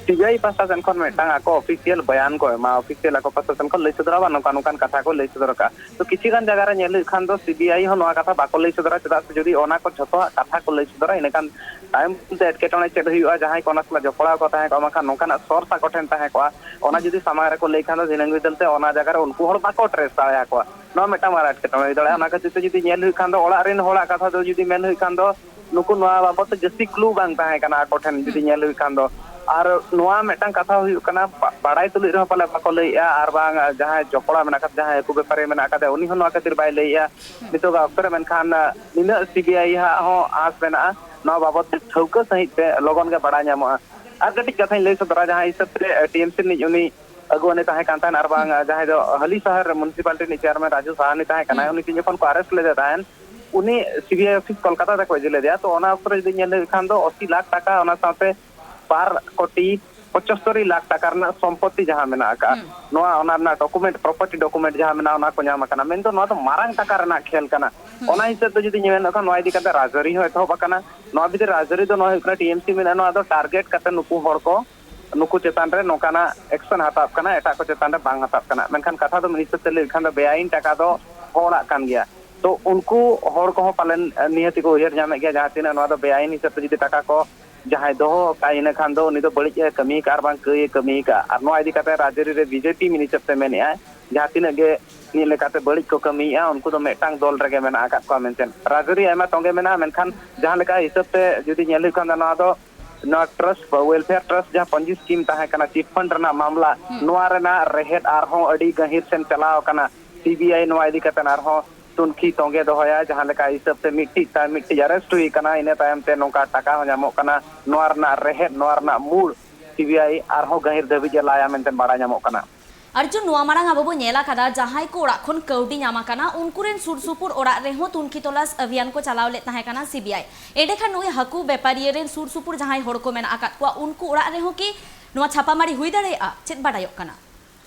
ᱥᱤ ᱵᱤ ᱟᱭ ᱯᱟᱦᱴᱟ ᱥᱮᱱ ᱠᱷᱚᱱ ᱢᱤᱫᱴᱟᱝ ᱟᱠᱚ ᱚᱯᱷᱤᱥᱤᱭᱟᱞ ᱵᱚᱭᱟᱱ ᱠᱚ ᱮᱢᱟ, ᱚᱯᱷᱤᱥᱤᱭᱟᱞ ᱟᱠᱚ ᱯᱟᱦᱴᱟ ᱥᱮᱱ ᱠᱷᱚᱱ ᱞᱟᱹᱭ ᱥᱚᱫᱚᱨᱟ, ᱵᱟ ᱱᱚᱝᱠᱟ ᱱᱚᱝᱠᱟᱱ ᱠᱟᱛᱷᱟ ᱠᱚ ᱞᱟᱹᱭ ᱥᱚᱫᱚᱨ ᱟᱠᱟᱫᱼᱟ᱾ ᱛᱚ ᱠᱤᱪᱷᱩ ᱜᱟᱱ ᱡᱟᱭᱜᱟ ᱨᱮ ᱧᱮᱞ ᱦᱩᱭᱩᱜ ᱠᱷᱟᱱ ᱫᱚ ᱥᱤ ᱵᱤ ᱟᱭ ᱦᱚᱸ ᱱᱚᱣᱟ ᱠᱟᱛᱷᱟ ᱵᱟᱠᱚ ᱞᱟᱹᱭ ᱥᱚᱫᱚᱨᱟ, ᱪᱮᱫᱟᱜ ᱥᱮ ᱡᱩᱫᱤ ᱚᱱᱟ ᱠᱚ ᱡᱷᱚᱛᱚᱣᱟᱜ ᱠᱟᱛᱷᱟ ᱠᱚ ᱞᱟᱹᱭ ᱥᱚᱫᱚᱨᱟ, ᱤᱱᱟᱹᱠᱷᱟᱱ ᱛᱟᱭᱚᱢ ᱛᱮ ᱮᱴᱠᱮᱴᱚᱬᱮ ᱪᱮᱫ ᱦᱩᱭᱩᱜᱼᱟ, ᱡᱟᱦᱟᱸᱭ ᱠᱚ ᱚᱱᱟ ᱥᱟᱞᱟᱜ ᱡᱚᱯᱲᱟᱣ ᱠᱚ ᱛᱟᱦᱮᱸ ᱠᱚᱜᱼᱟ, ᱵᱟᱝᱠᱷᱟᱱ ᱱᱚᱝᱠᱟᱱᱟᱜ ᱥᱳᱨᱥ ᱟᱠᱚ ᱴᱷᱮᱱ ᱛᱟᱦᱮᱸ ᱠᱚᱜᱼᱟ, ᱚᱱᱟ ᱡᱩᱫᱤ ᱥᱟᱢᱟᱝ ᱨᱮᱠᱚ ᱞᱟᱹᱭ ᱠᱷᱟᱱ ᱫᱚ ᱫᱷᱤᱱᱟᱹᱝ ᱵᱤᱫᱟᱹᱞ ᱛᱮ ᱚᱱᱟ ᱡᱟᱭᱜᱟ ᱨᱮ ᱩᱱᱠᱩ ᱦᱚᱲ ᱵᱟᱠᱚ ᱴᱨᱮᱥ ᱫᱟᱲᱮᱭᱟᱠᱚᱣᱟ᱾ ᱱᱚᱣᱟ ᱢᱤᱫᱴᱟᱝ ᱢᱟᱨᱟᱝ ᱮᱴᱠᱮᱴᱚᱬᱮ ᱦᱩᱭ ᱫᱟᱲᱮᱭᱟᱜᱼᱟ᱾ ᱚᱱᱟ ᱠᱷᱟᱹᱛᱤᱨ ᱛᱮ ᱡᱩᱫᱤ ᱧᱮᱞ ᱦᱩᱭᱩᱜ ᱠᱷᱟᱱ ᱫᱚ, ᱚᱲᱟᱜ ᱨᱮᱱ ᱦᱚᱲᱟᱜ ᱠᱟᱛᱷᱟ ᱫᱚ ᱡᱩᱫᱤ ᱢᱮᱱ ᱦᱩᱭᱩᱜ ᱠᱷᱟᱱ ᱫᱚ, ᱱᱩᱠᱩ ᱱᱚᱣᱟ ᱵᱟᱵᱚᱫ ᱛᱮ ᱡᱟᱹᱥᱛᱤ ᱠᱞᱩ ᱵᱟᱝ ᱛᱟᱦᱮᱸ ᱠᱟᱱᱟ ᱟᱠᱚ ᱴᱷᱮᱱ, ᱡᱩᱫᱤ ᱧᱮᱞ ᱦᱩᱭᱩᱜ ᱠᱷᱟᱱ ᱫᱚ᱾ ᱟᱨ ᱱᱚᱣᱟ ᱢᱤᱫᱴᱟᱝ ᱠᱟᱛᱷᱟ ᱦᱩᱭᱩᱜ ᱠᱟᱱᱟ, ᱵᱟ-, ᱵᱟᱲᱟᱭ ᱛᱩᱞᱩᱡ ᱨᱮᱦᱚᱸ ᱯᱟᱞᱮ ᱵᱟᱠᱚ ᱞᱟᱹᱭᱮᱜᱼᱟ, ᱟᱨ ᱵᱟᱝ ᱡᱟᱦᱟᱸᱭ ᱡᱚᱯᱲᱟᱣ ᱢᱮᱱᱟᱜ ᱟᱠᱟᱫ, ᱡᱟᱦᱟᱸᱭ ᱦᱟᱹᱠᱩ ᱵᱮᱯᱟᱨᱤ ᱢᱮᱱᱟᱜ ᱟᱠᱟᱫᱮ, ᱩᱱᱤ ᱦᱚᱸ ᱱᱚᱣᱟ ᱠᱷᱟᱹᱛᱤᱨ ᱵᱟᱭ ᱞᱟᱹᱭᱮᱜᱼᱟ ᱱᱤᱛᱚᱜᱟᱜ ᱚᱠᱛᱚ ᱨᱮ᱾ ᱢᱮᱱᱠᱷᱟᱱ, ᱟ, ᱱᱤᱱᱟᱹᱜ ᱥᱤ ᱵᱤ ᱟᱭ ᱦᱟᱸᱜ ᱦᱚᱸ ᱟᱸᱥ ᱢᱮᱱᱟᱜᱼᱟ, ᱱᱚᱣᱟ ᱵᱟᱵᱚᱫ ᱛᱮ ᱴᱷᱟᱹᱣᱠᱟᱹ ᱥᱟᱺᱦᱤᱡ ᱛᱮ ᱞᱚᱜᱚᱱ ᱜᱮ ᱵᱟᱲᱟᱭ ᱧᱟᱢᱚᱜᱼᱟ᱾ ᱟᱨ ᱠᱟᱹᱴᱤᱡ ᱠᱟᱛᱷᱟᱧ ᱞᱟᱹᱭ ᱥᱚᱫᱚᱨᱟ, ᱡᱟᱦᱟᱸ ᱦᱤᱥᱟᱹᱵ ᱛᱮ, ᱟ, ᱴᱤ ᱮᱢ ᱥᱤ ᱨᱤᱱᱤᱡ ᱩᱱᱤ ᱟᱹᱜᱩᱣᱟᱹᱱᱤ ᱛᱟᱦᱮᱸ ᱠᱟᱱ ᱛᱟᱦᱮᱸᱱ, ᱟᱨ ᱵᱟᱝ, ᱟ, ᱡᱟᱦᱟᱸᱭ ᱫᱚ ᱦᱟᱹᱞᱤ ᱥᱟᱦᱟᱨ ᱢᱩᱱᱥᱤᱯᱟᱞᱤᱴᱤ ᱨᱤᱱᱤᱡ ᱪᱮᱭᱟᱨᱢᱮᱱ ᱨᱟᱡᱩ ᱥᱟᱦᱟᱱᱤ ᱛᱟᱦᱮᱸ ᱠᱟᱱᱟᱭ, ᱩᱱᱤ ᱡᱚᱠᱷᱚᱱ ᱠᱚ ᱟᱨᱮᱥᱴ ᱞᱮᱫᱮ ᱛᱟᱦᱮᱸᱱ, ᱩᱱᱤ C B I office Kolkata ᱛᱮᱠᱚ ᱤᱫᱤ ᱞᱮᱫᱮᱭᱟ᱾ ᱛᱚ, ᱚᱱᱟ ᱚᱠᱛᱚ ᱨᱮ ᱡᱩᱫᱤ ᱧᱮᱞ ᱦᱩᱭᱩᱜ ᱠᱷᱟᱱ ᱫᱚ ᱟᱥᱤ ᱞᱟᱠᱷ ᱴᱟᱠᱟ, ᱚᱱᱟ ᱥᱟᱶᱛᱮ ᱵᱟᱨ ᱠᱳᱴᱤ ᱯᱚᱸᱪᱟᱛᱛᱳᱨ ᱞᱟᱠᱷ ᱴᱟᱠᱟ ᱨᱮᱱᱟᱜ ᱥᱚᱢᱯᱚᱛᱤ ᱡᱟᱦᱟᱸ ᱢᱮᱱᱟᱜ ᱟᱠᱟᱫᱼᱟ, ᱱᱚᱣᱟ, ᱚᱱᱟ ᱨᱮᱱᱟᱜ ᱰᱚᱠᱩᱢᱮᱱᱴ, ᱯᱨᱚᱯᱟᱨᱴᱤ ᱰᱚᱠᱩᱢᱮᱱᱴ ᱡᱟᱦᱟᱸ ᱢᱮᱱᱟᱜᱼᱟ, ᱚᱱᱟ ᱠᱚ ᱧᱟᱢ ᱟᱠᱟᱱᱟ᱾ ᱢᱮᱱᱫᱚ ᱱᱚᱣᱟ ᱫᱚ ᱢᱟᱨᱟᱝ ᱴᱟᱠᱟ ᱨᱮᱱᱟᱜ ᱠᱷᱮᱞ ᱠᱟᱱᱟ᱾ ᱚᱱᱟ ᱦᱤᱥᱟᱹᱵ ᱛᱮ ᱡᱩᱫᱤ ᱧᱮᱞ ᱞᱮᱠᱷᱟᱱ, ᱱᱚᱣᱟ ᱤᱫᱤ ᱠᱟᱛᱮ ᱨᱟᱡᱽᱟᱹᱨᱤ ᱦᱚᱸ ᱮᱛᱚᱦᱚᱵ ᱟᱠᱟᱱᱟ᱾ ᱱᱚᱣᱟ ᱵᱷᱤᱛᱤᱨ ᱨᱟᱡᱽᱟᱹᱨᱤ ᱫᱚ ᱱᱚᱣᱟ ᱦᱩᱭᱩᱜ ᱠᱟᱱᱟ, ᱴᱤ ᱮᱢ ᱥᱤ ᱢᱮᱱᱟᱜᱼᱟ, ᱱᱚᱣᱟ ᱫᱚ ᱴᱟᱨᱜᱮᱴ ᱠᱟᱛᱮ ᱱᱩᱠᱩ ᱦᱚᱲ ᱠᱚ, ᱱᱩᱠᱩ ᱪᱮᱛᱟᱱ ᱨᱮ ᱱᱚᱝᱠᱟᱱᱟᱜ ᱮᱠᱥᱚᱱ ᱦᱟᱛᱟᱣ ᱠᱟᱱᱟ, ᱮᱴᱟᱜ ᱠᱚ ᱪᱮᱛᱟᱱ ᱨᱮ ᱵᱟᱝ ᱦᱟᱛᱟᱣ ᱠᱟᱱᱟ᱾ ᱢᱮᱱᱠᱷᱟᱱ ᱠᱟᱛᱷᱟ ᱫᱚ ᱢᱤᱫ ᱦᱤᱥᱟᱹᱵ ᱛᱮ ᱞᱟᱹᱭ ᱞᱮᱠᱷᱟᱱ ᱫᱚ ᱵᱮᱟᱭᱤᱱ ᱴᱟᱠᱟ ᱫᱚ ᱦᱚᱲᱟᱜ ᱠᱟᱱ ᱜᱮᱭᱟ᱾ ᱛᱚ, ᱩᱱᱠᱩ ᱦᱚᱲ ᱠᱚᱦᱚᱸ ᱯᱟᱞᱮᱱ, ᱮ, ᱱᱤᱦᱟᱹᱛᱤ ᱠᱚ ᱩᱭᱦᱟᱹᱨ ᱧᱟᱢᱮᱫ ᱜᱮᱭᱟ, ᱡᱟᱦᱟᱸ ᱛᱤᱱᱟᱹᱜ ᱱᱚᱣᱟ ᱫᱚ ᱵᱮᱟᱭᱤᱱ ᱦᱤᱥᱟᱹᱵ ᱛᱮ ᱡᱩᱫᱤ ᱴᱟᱠᱟ ᱠᱚ ᱡᱟᱦᱟᱸᱭ ᱫᱚᱦᱚ ᱟᱠᱟᱫ, ᱤᱱᱟᱹ ᱠᱷᱟᱱ ᱫᱚ ᱩᱱᱤ ᱫᱚ ᱵᱟᱹᱲᱤᱡ ᱮ ᱠᱟᱹᱢᱤ ᱟᱠᱟᱫᱼᱟ ᱟᱨ ᱵᱟᱝ ᱠᱟᱹᱭ ᱮ ᱠᱟᱹᱢᱤ ᱟᱠᱟᱫᱼᱟ᱾ ᱟᱨ ᱱᱚᱣᱟ ᱤᱫᱤ ᱠᱟᱛᱮ ᱨᱟᱡᱽᱟᱹᱨᱤ ᱨᱮ ᱵᱤ ᱡᱮ ᱯᱤ ᱢᱤᱫ ᱦᱤᱥᱟᱹᱵ ᱛᱮ ᱢᱮᱱᱮᱫᱼᱟᱭ, ᱡᱟᱦᱟᱸ ᱛᱤᱱᱟᱹᱜ ᱜᱮ ᱢᱤᱫ ᱞᱮᱠᱟᱛᱮ ᱵᱟᱹᱲᱤᱡ ᱠᱚ ᱠᱟᱹᱢᱤᱭᱮᱫᱼᱟ, ᱩᱱᱠᱩ ᱫᱚ ᱢᱤᱫᱴᱟᱝ ᱫᱚᱞ ᱨᱮᱜᱮ ᱢᱮᱱᱟᱜ ᱟᱠᱟᱫ ᱠᱚᱣᱟ ᱢᱮᱱᱛᱮ᱾ ᱨᱟᱡᱽᱟᱹᱨᱤ ᱟᱭᱢᱟ ᱛᱚᱸᱜᱮ ᱢᱮᱱᱟᱜᱼᱟ, ᱢᱮᱱᱠᱷᱟᱱ ᱡᱟᱦᱟᱸ ᱞᱮᱠᱟ ᱦᱤᱥᱟᱹᱵ ᱛᱮ ᱡᱩᱫᱤ ᱧᱮᱞ ᱦᱩᱭᱩᱜ ᱠᱷᱟᱱ ᱫᱚ, ᱱᱚᱣᱟ ᱫᱚ, ᱱᱚᱣᱟ ᱴᱨᱟᱥᱴ, ᱣᱮᱞᱯᱷᱮᱭᱟᱨ ᱴᱨᱟᱥᱴ ᱡᱟᱦᱟᱸ ᱯᱚᱧᱡᱤ ᱥᱠᱤᱢ ᱛᱟᱦᱮᱸ ᱠᱟᱱᱟ, ᱪᱤᱴ ᱯᱷᱟᱱᱰ ᱨᱮᱱᱟᱜ ᱢᱟᱢᱞᱟ, ᱱᱚᱣᱟ ᱨᱮᱱᱟᱜ ᱨᱮᱦᱮᱫ ᱟᱨᱦᱚᱸ ᱟᱹᱰᱤ ᱜᱟᱹᱦᱤᱨ ᱥᱮᱱ ᱪᱟᱞᱟᱣ ᱟᱠᱟᱱᱟ᱾ ᱥᱤ ᱵᱤ ᱟᱭ ᱱᱚᱣᱟ ᱤᱫᱤ ᱠᱟᱛᱮ ᱟᱨᱦᱚᱸ ᱛᱩᱱᱠᱷᱤ ᱛᱚᱸᱜᱮ ᱫᱚᱦᱚᱭᱟ, ᱡᱟᱦᱟᱸ ᱞᱮᱠᱟ ᱦᱤᱥᱟᱹᱵ ᱛᱮ ᱢᱤᱫᱴᱤᱡ ᱛᱟᱭ-, ᱢᱤᱫᱴᱤᱡ ᱟᱨᱮᱥᱴ ᱦᱩᱭ ᱟᱠᱟᱱᱟ, ᱤᱱᱟᱹ ᱛᱟᱭᱚᱢ ᱛᱮ ᱱᱚᱝᱠᱟ ᱴᱟᱠᱟ ᱦᱚᱸ ᱧᱟᱢᱚᱜ ᱠᱟᱱᱟ᱾ ᱱᱚᱣᱟ ᱨᱮᱱᱟᱜ ᱨᱮᱦᱮᱫ, ᱱᱚᱣᱟ ᱨᱮᱱᱟᱜ ᱢᱩᱲ ᱥᱤ ᱵᱤ ᱟᱭ ᱟᱨᱦᱚᱸ ᱜᱟᱹᱦᱤᱨ ᱫᱷᱟᱹᱵᱤᱡ ᱮ ᱞᱟᱭᱟ ᱢᱮᱱᱛᱮ ᱵᱟᱲᱟᱭ ᱧᱟᱢᱚᱜ ᱠᱟᱱᱟ᱾ ᱟᱨᱡᱩᱱ, ᱱᱚᱣᱟ ᱢᱟᱲᱟᱝ ᱟᱵᱚ ᱵᱚ ᱧᱮᱞ ᱟᱠᱟᱫᱟ, ᱡᱟᱦᱟᱸᱭ ᱠᱚ ᱚᱲᱟᱜ ᱠᱷᱚᱱ ᱠᱟᱹᱣᱰᱤ ᱧᱟᱢ ᱟᱠᱟᱱᱟ, ᱩᱱᱠᱩ ᱨᱮᱱ ᱥᱩᱨ ᱥᱩᱯᱩᱨ ᱚᱲᱟᱜ ᱨᱮᱦᱚᱸ ᱛᱩᱱᱠᱷᱤ ᱛᱚᱞᱟᱥ ᱚᱵᱷᱤᱭᱟᱱ ᱠᱚ ᱪᱟᱞᱟᱣ ᱞᱮᱫ ᱛᱟᱦᱮᱸ ᱠᱟᱱᱟ ᱥᱤ ᱵᱤ ᱟᱭ᱾ ᱮᱸᱰᱮᱠᱷᱟᱱ ᱱᱩᱭ ᱦᱟᱹᱠᱩ ᱵᱮᱯᱟᱨᱤᱭᱟᱹ ᱨᱮᱱ ᱥᱩᱨ ᱥᱩᱯᱩᱨ ᱡᱟᱦᱟᱸᱭ ᱦᱚᱲ ᱠᱚ ᱢᱮᱱᱟᱜ ᱟᱠᱟᱫ ᱠᱚᱣᱟ, ᱩᱱᱠᱩ ᱚᱲᱟᱜ ᱨᱮᱦᱚᱸ ᱠᱤ ᱱᱚᱣᱟ ᱪᱷᱟᱯᱟᱢᱟᱨᱤ ᱦᱩᱭ ᱫᱟᱲᱮᱭᱟᱜᱼᱟ? ᱪᱮᱫ ᱵᱟᱰᱟᱭᱚᱜ ᱠᱟᱱᱟ?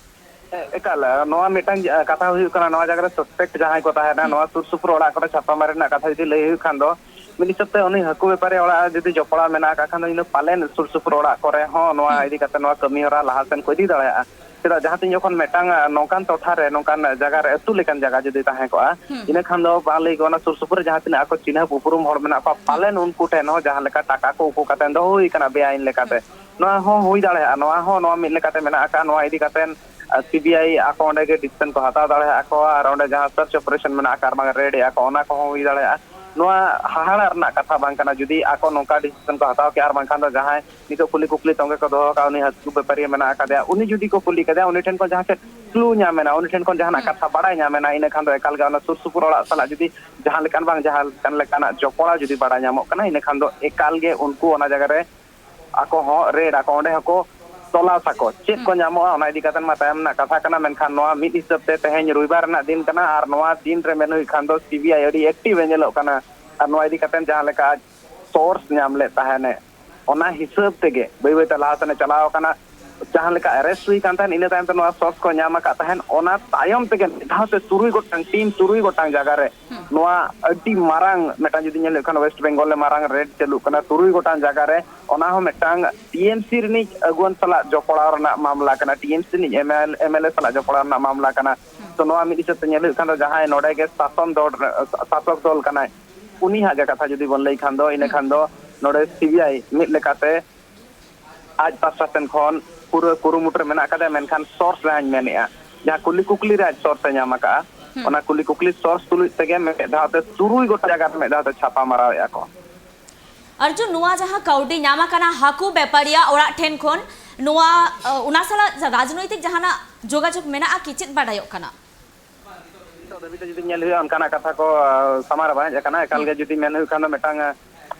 ᱮ-, ᱮᱠᱟᱞ, ᱱᱚᱣᱟ ᱢᱤᱫᱴᱟᱝ ᱡᱟ-, ᱠᱟᱛᱷᱟ ᱦᱩᱭᱩᱜ ᱠᱟᱱᱟ, ᱱᱚᱣᱟ ᱡᱟᱭᱜᱟ ᱨᱮ ᱥᱟᱥᱯᱮᱠᱴ ᱡᱟᱦᱟᱸᱭ ᱠᱚ ᱛᱟᱦᱮᱱᱟ, ᱦᱩᱸ᱾ ᱱᱚᱣᱟ ᱥᱩᱨ ᱥᱩᱯᱩᱨ ᱚᱲᱟᱜ ᱠᱚᱨᱮ ᱪᱷᱟᱯᱟᱢᱟᱨᱤ ᱨᱮᱱᱟᱜ ᱠᱟᱛᱷᱟ ᱡᱩᱫᱤ ᱞᱟᱹᱭ ᱦᱩᱭᱩᱜ ᱠᱷᱟᱱ ᱫᱚ, ᱢᱤᱫ ᱦᱤᱥᱟᱹᱵ ᱛᱮ ᱩᱱᱤ ᱦᱟᱹᱠᱩ ᱵᱮᱯᱟᱨᱤ ᱚᱲᱟᱜ ᱡᱩᱫᱤ ᱡᱚᱯᱲᱟᱣ ᱢᱮᱱᱟᱜ ᱟᱠᱟᱫ ᱠᱷᱟᱱ ᱫᱚ, ᱤᱧ ᱫᱚ ᱯᱟᱞᱮᱱ ᱥᱩᱨ ᱥᱩᱯᱩᱨ ᱚᱲᱟᱜ ᱠᱚᱨᱮ ᱦᱚᱸ ᱱᱚᱣᱟ ᱦᱩᱸ᱾ ᱤᱫᱤ ᱠᱟᱛᱮ ᱱᱚᱣᱟ ᱠᱟᱹᱢᱤ ᱦᱚᱨᱟ ᱞᱟᱦᱟ ᱥᱮᱱ ᱠᱚ ᱤᱫᱤ ᱫᱟᱲᱮᱭᱟᱜᱼᱟ᱾ ᱪᱮᱫᱟᱜ, ᱡᱟᱦᱟᱸ ᱛᱤᱱ ᱡᱚᱠᱷᱚᱱ ᱢᱤᱫᱴᱟᱝ, ᱟ, ᱱᱚᱝᱠᱟᱱ ᱴᱚᱴᱷᱟ ᱨᱮ, ᱱᱚᱝᱠᱟᱱ ᱡᱟᱭᱜᱟ ᱨᱮ ᱟᱹᱛᱩ ᱞᱮᱠᱟᱱ ᱡᱟᱭᱜᱟ ᱡᱩᱫᱤ ᱛᱟᱦᱮᱸ ᱠᱚᱜᱼᱟ, ᱦᱩᱸ᱾ ᱤᱱᱟᱹ ᱠᱷᱟᱱ ᱫᱚ ᱵᱟᱝ ᱞᱟᱹᱭ ᱠᱚᱜᱼᱟ, ᱚᱱᱟ ᱥᱩᱨ ᱥᱩᱯᱩᱨ ᱨᱮ ᱡᱟᱦᱟᱸ ᱛᱤᱱᱟᱹᱜ ᱟᱠᱚ ᱪᱤᱱᱦᱟᱹᱯ ᱩᱯᱨᱩᱢ ᱦᱚᱲ ᱢᱮᱱᱟᱜ ᱠᱚᱣᱟ, ᱦᱩᱸ᱾ ᱯᱟᱞᱮᱱ ᱩᱱᱠᱩ ᱴᱷᱮᱱ ᱦᱚᱸ ᱡᱟᱦᱟᱸ ᱞᱮᱠᱟ ᱴᱟᱠᱟ ᱠᱚ ᱩᱠᱩ ᱠᱟᱛᱮ ᱫᱚᱦᱚ ᱦᱩᱭ ᱠᱟᱱᱟ ᱵᱮᱟᱭᱤᱱ ᱞᱮᱠᱟᱛᱮ᱾ ᱦᱩᱸ᱾ ᱱᱚᱣᱟ ᱦᱚᱸ ᱦᱩᱭ ᱫᱟᱲᱮᱭᱟᱜᱼᱟ, ᱱᱚᱣᱟ ᱦᱚᱸ, ᱱᱚᱣᱟ ᱢᱤᱫ ᱞᱮᱠᱟᱛᱮ ᱢᱮᱱᱟᱜ ᱟᱠᱟᱫ, ᱱᱚᱣᱟ ᱤᱫᱤ ᱠᱟᱛᱮ, ᱟ, ᱥᱤ ᱵᱤ ᱟᱭ ᱟᱠᱚ ᱚᱸᱰᱮ ᱜᱮ ᱰᱤᱥᱤᱥᱚᱱ ᱠᱚ ᱦᱟᱛᱟᱣ ᱫᱟᱲᱮᱭᱟᱜᱼᱟ ᱠᱚ, ᱟᱨ ᱚᱸᱰᱮ ᱡᱟᱦᱟᱸ ᱥᱟᱨᱪ ᱚᱯᱟᱨᱮᱥᱚᱱ ᱢᱮᱱᱟᱜ ᱟᱠᱟᱫ, ᱟᱨ ᱵᱟᱝ ᱨᱮᱰ ᱮᱫᱼᱟ ᱠᱚ, ᱚᱱᱟ ᱠᱚᱦᱚᱸ ᱦᱩᱭ ᱫᱟᱲᱮᱭᱟᱜᱼᱟ᱾ ᱱᱚᱣᱟ ᱦᱟᱦᱟᱲᱟ ᱨᱮᱱᱟᱜ ᱠᱟᱛᱷᱟ ᱵᱟᱝ ᱠᱟᱱᱟ᱾ ᱡᱩᱫᱤ ᱟᱠᱚ ᱱᱚᱝᱠᱟ ᱰᱤᱥᱤᱥᱚᱱ ᱠᱚ ᱦᱟᱛᱟᱣ ᱠᱮᱭᱟ, ᱟᱨ ᱵᱟᱝᱠᱷᱟᱱ ᱫᱚ ᱡᱟᱦᱟᱸᱭ ᱱᱤᱛᱚᱜ ᱠᱩᱞᱤ ᱠᱩᱠᱞᱤ ᱛᱚᱸᱜᱮ ᱠᱚ ᱫᱚᱦᱚ ᱟᱠᱟᱫ, ᱩᱱᱤ ᱦᱟᱹᱠᱩ ᱵᱮᱯᱟᱨᱤᱭᱟᱹ ᱢᱮᱱᱟᱜ ᱟᱠᱟᱫᱮᱭᱟ, ᱩᱱᱤ ᱡᱩᱫᱤ ᱠᱚ ᱠᱩᱞᱤ ᱠᱮᱫᱮᱭᱟ, ᱩᱱᱤ ᱴᱷᱮᱱ ᱠᱷᱚᱱ ᱡᱟᱦᱟᱸ ᱪᱮᱫ ᱠᱞᱩ ᱧᱟᱢ ᱮᱱᱟ, ᱩᱱᱤ ᱴᱷᱮᱱ ᱠᱷᱚᱱ ᱡᱟᱦᱟᱱᱟᱜ ᱠᱟᱛᱷᱟ ᱵᱟᱲᱟᱭ ᱧᱟᱢ ᱮᱱᱟ, ᱤᱱᱟᱹ ᱠᱷᱟᱱ ᱫᱚ ᱮᱠᱟᱞ ᱜᱮ ᱚᱱᱟ ᱥᱩᱨ ᱥᱩᱯᱩᱨ ᱚᱲᱟᱜ ᱥᱟᱞᱟᱜ ᱡᱩᱫᱤ ᱡᱟᱦᱟᱸ ᱞᱮᱠᱟᱱ ᱵᱟᱝ ᱡᱟᱦᱟᱸ ᱞᱮᱠᱟᱱ ᱞᱮᱠᱟᱱᱟᱜ ᱡᱚᱯᱚᱲᱟᱣ ᱡᱩᱫᱤ ᱵᱟᱲᱟᱭ ᱧᱟᱢᱚᱜ ᱠᱟᱱᱟ, ᱤᱱᱟᱹ ᱠᱷᱟᱱ ᱫᱚ ᱮᱠᱟᱞ ᱜᱮ ᱩᱱᱠᱩ ᱚᱱᱟ ᱡᱟᱭᱜᱟ ᱨᱮ ᱟᱠᱚ ᱦᱚᱸ ᱨᱮᱰ ᱟᱠᱚ, ᱚᱸᱰᱮ ᱦᱚᱸᱠᱚ ᱛᱚᱞᱟᱥ ᱟᱠᱚ᱾ ᱪᱮᱫ ᱠᱚ ᱧᱟᱢᱚᱜᱼᱟ, ᱚᱱᱟ ᱤᱫᱤ ᱠᱟᱛᱮ ᱢᱟ ᱛᱟᱭᱚᱢ ᱨᱮᱱᱟᱜ ᱠᱟᱛᱷᱟ ᱠᱟᱱᱟ, ᱢᱮᱱᱠᱷᱟᱱ ᱱᱚᱣᱟ ᱢᱤᱫ ᱦᱤᱥᱟᱹᱵ ᱛᱮ ᱛᱮᱦᱮᱧ ᱨᱚᱵᱤᱵᱟᱨ ᱨᱮᱱᱟᱜ ᱫᱤᱱ ᱠᱟᱱᱟ, ᱟᱨ ᱱᱚᱣᱟ ᱫᱤᱱ ᱨᱮ ᱢᱮᱱ ᱦᱩᱭᱩᱜ ᱠᱷᱟᱱ ᱫᱚ ᱥᱤᱵᱤᱟᱭ ᱟᱹᱰᱤ ᱮᱠᱴᱤᱵᱷ ᱮ ᱧᱮᱞᱚᱜ ᱠᱟᱱᱟ᱾ ᱟᱨ ᱱᱚᱣᱟ ᱤᱫᱤ ᱠᱟᱛᱮ ᱡᱟᱦᱟᱸ ᱞᱮᱠᱟ ᱟᱡ ᱥᱳᱨᱥ ᱧᱟᱢ ᱞᱮᱫ ᱛᱟᱦᱮᱱᱮ, ᱚᱱᱟ ᱦᱤᱥᱟᱹᱵ ᱛᱮᱜᱮ ᱵᱟᱹᱭ ᱵᱟᱹᱭ ᱛᱮ ᱞᱟᱦᱟ ᱥᱮᱱ ᱮ ᱪᱟᱞᱟᱣ ᱟᱠᱟᱱᱟ᱾ ᱡᱟᱦᱟᱸ ᱞᱮᱠᱟ ᱟᱨᱮᱥᱴ ᱦᱩᱭ ᱠᱟᱱ ᱛᱟᱦᱮᱸᱫ, ᱤᱱᱟᱹ ᱛᱟᱭᱚᱢ ᱛᱮ ᱱᱚᱣᱟ ᱥᱳᱨᱥ ᱠᱚ ᱧᱟᱢ ᱟᱠᱟᱫ ᱛᱟᱦᱮᱸᱫ, ᱚᱱᱟ ᱛᱟᱭᱚᱢ ᱛᱮᱜᱮ ᱢᱤᱫ ᱫᱷᱟᱣ ᱛᱮ ᱛᱩᱨᱩᱭ ᱜᱚᱴᱟᱝ ᱴᱤᱢ, ᱛᱩᱨᱩᱭ ᱜᱚᱴᱟᱝ ᱡᱟᱭᱜᱟ ᱨᱮ ᱱᱚᱣᱟ ᱟᱹᱰᱤ ᱢᱟᱨᱟᱝ ᱢᱤᱫᱴᱟᱝ, ᱡᱩᱫᱤ ᱧᱮᱞ ᱦᱩᱭᱩᱜ ᱠᱷᱟᱱ, ᱳᱭᱮᱥᱴ ᱵᱮᱝᱜᱚᱞ ᱨᱮ ᱢᱟᱨᱟᱝ ᱨᱮᱰ ᱪᱟᱹᱞᱩᱜ ᱠᱟᱱᱟ, ᱛᱩᱨᱩᱭ ᱜᱚᱴᱟᱝ ᱡᱟᱭᱜᱟ ᱨᱮ᱾ ᱚᱱᱟ ᱦᱚᱸ ᱢᱤᱫᱴᱟᱝ ᱴᱤ ᱮᱢ ᱥᱤ ᱨᱤᱱᱤᱡ ᱟᱹᱜᱩᱣᱟᱹᱱ ᱥᱟᱞᱟᱜ ᱡᱚᱯᱲᱟᱣ ᱨᱮᱱᱟᱜ ᱢᱟᱢᱞᱟ ᱠᱟᱱᱟ, ᱴᱤ ᱮᱢ ᱥᱤ ᱨᱤᱱᱤᱡ ᱮᱢ ᱮᱞ ᱮ ᱥᱟᱞᱟᱜ ᱡᱚᱯᱲᱟᱣ ᱨᱮᱱᱟᱜ ᱢᱟᱢᱞᱟ ᱠᱟᱱᱟ᱾ ᱛᱚ ᱱᱚᱣᱟ ᱢᱤᱫ ᱦᱤᱥᱟᱹᱵ ᱛᱮ ᱧᱮᱞ ᱦᱩᱭᱩᱜ ᱠᱷᱟᱱ ᱫᱚ ᱡᱟᱦᱟᱸᱭ ᱱᱚᱰᱮ ᱜᱮ ᱥᱟᱥᱚᱱ ᱫᱚᱞ ᱨᱮ, ᱥᱟᱥᱚᱠ ᱫᱚᱞ ᱠᱟᱱᱟᱭ, ᱩᱱᱤᱭᱟᱜ ᱜᱮ ᱠᱟᱛᱷᱟ ᱡᱩᱫᱤ ᱵᱚᱱ ᱞᱟᱹᱭ ᱠᱷᱟᱱ ᱫᱚ, ᱤᱱᱟᱹ ᱠᱷᱟᱱ ᱫᱚ ᱱᱚᱰᱮ ᱥᱤ ᱵᱤ ᱟᱭ ᱢᱤᱫ ᱞᱮᱠᱟᱛᱮ ᱟᱡ ᱯᱟᱥᱴᱟ ᱥᱮᱱ ᱠᱷᱚᱱ ᱯᱩᱨᱟᱹ ᱠᱩᱨᱩᱢᱩᱴᱩ ᱨᱮ ᱢᱮᱱᱟᱜ ᱟᱠᱟᱫᱮᱭᱟ, ᱢᱮᱱᱠᱷᱟᱱ ᱥᱳᱨᱥ ᱡᱟᱦᱟᱸᱧ ᱢᱮᱱᱮᱫᱼᱟ, ᱡᱟᱦᱟᱸ ᱠᱩᱞᱤ ᱠᱩᱠᱞᱤ ᱨᱮ ᱟᱡ ᱥᱳᱨᱥ ᱮ ᱧᱟᱢ ᱟᱠᱟᱫᱼᱟ, ᱚᱱᱟ ᱠᱩᱞᱤ ᱠᱩᱠᱞᱤ ᱥᱳᱨᱥ ᱛᱩᱞᱩᱡ ᱛᱮᱜᱮ ᱢᱤᱫ ᱫᱷᱟᱣ ᱛᱮ ᱛᱩᱨᱩᱭ ᱜᱚᱴᱟᱝ ᱡᱟᱭᱜᱟ ᱨᱮ ᱢᱤᱫ ᱫᱷᱟᱣ ᱛᱮ ᱪᱷᱟᱯᱟ ᱢᱟᱨᱟᱣᱮᱫᱼᱟ ᱠᱚ᱾ ᱟᱨᱡᱩᱱ, ᱱᱚᱣᱟ ᱡᱟᱦᱟᱸ ᱠᱟᱹᱣᱰᱤ ᱧᱟᱢ ᱟᱠᱟᱱᱟ ᱦᱟᱹᱠᱩ ᱵᱮᱯᱟᱨᱤᱭᱟᱜ ᱚᱲᱟᱜ ᱴᱷᱮᱱ ᱠᱷᱚᱱ, ᱱᱚᱣᱟ, ᱚ, ᱚᱱᱟ ᱥᱟᱞᱟᱜ ᱨᱟᱡᱽᱱᱳᱭᱛᱤᱠ ᱡᱟᱦᱟᱱᱟᱜ ᱡᱳᱜᱟᱡᱳᱜᱽ ᱢᱮᱱᱟᱜᱼᱟ ᱠᱤ? ᱪᱮᱫ ᱵᱟᱰᱟᱭᱚᱜ ᱠᱟᱱᱟ? ᱱᱤᱛᱚᱜ ᱫᱷᱟᱹᱵᱤᱡ ᱛᱮ ᱡᱩᱫᱤ ᱧᱮᱞ ᱦᱩᱭᱩᱜᱼᱟ, ᱚᱱᱠᱟᱱᱟᱜ ᱠᱟᱛᱷᱟ ᱠᱚ, ᱟ, ᱥᱟᱢᱟᱝ ᱨᱮ ᱵᱟᱝ ᱦᱮᱡ ᱟᱠᱟᱱᱟ᱾ ᱮᱠᱟᱞ ᱜᱮ ᱡᱩᱫᱤ ᱢᱮᱱ ᱦᱩᱭᱩᱜ ᱠᱷᱟᱱ ᱫᱚ ᱢᱤᱫᱴᱟᱝ, ᱟ,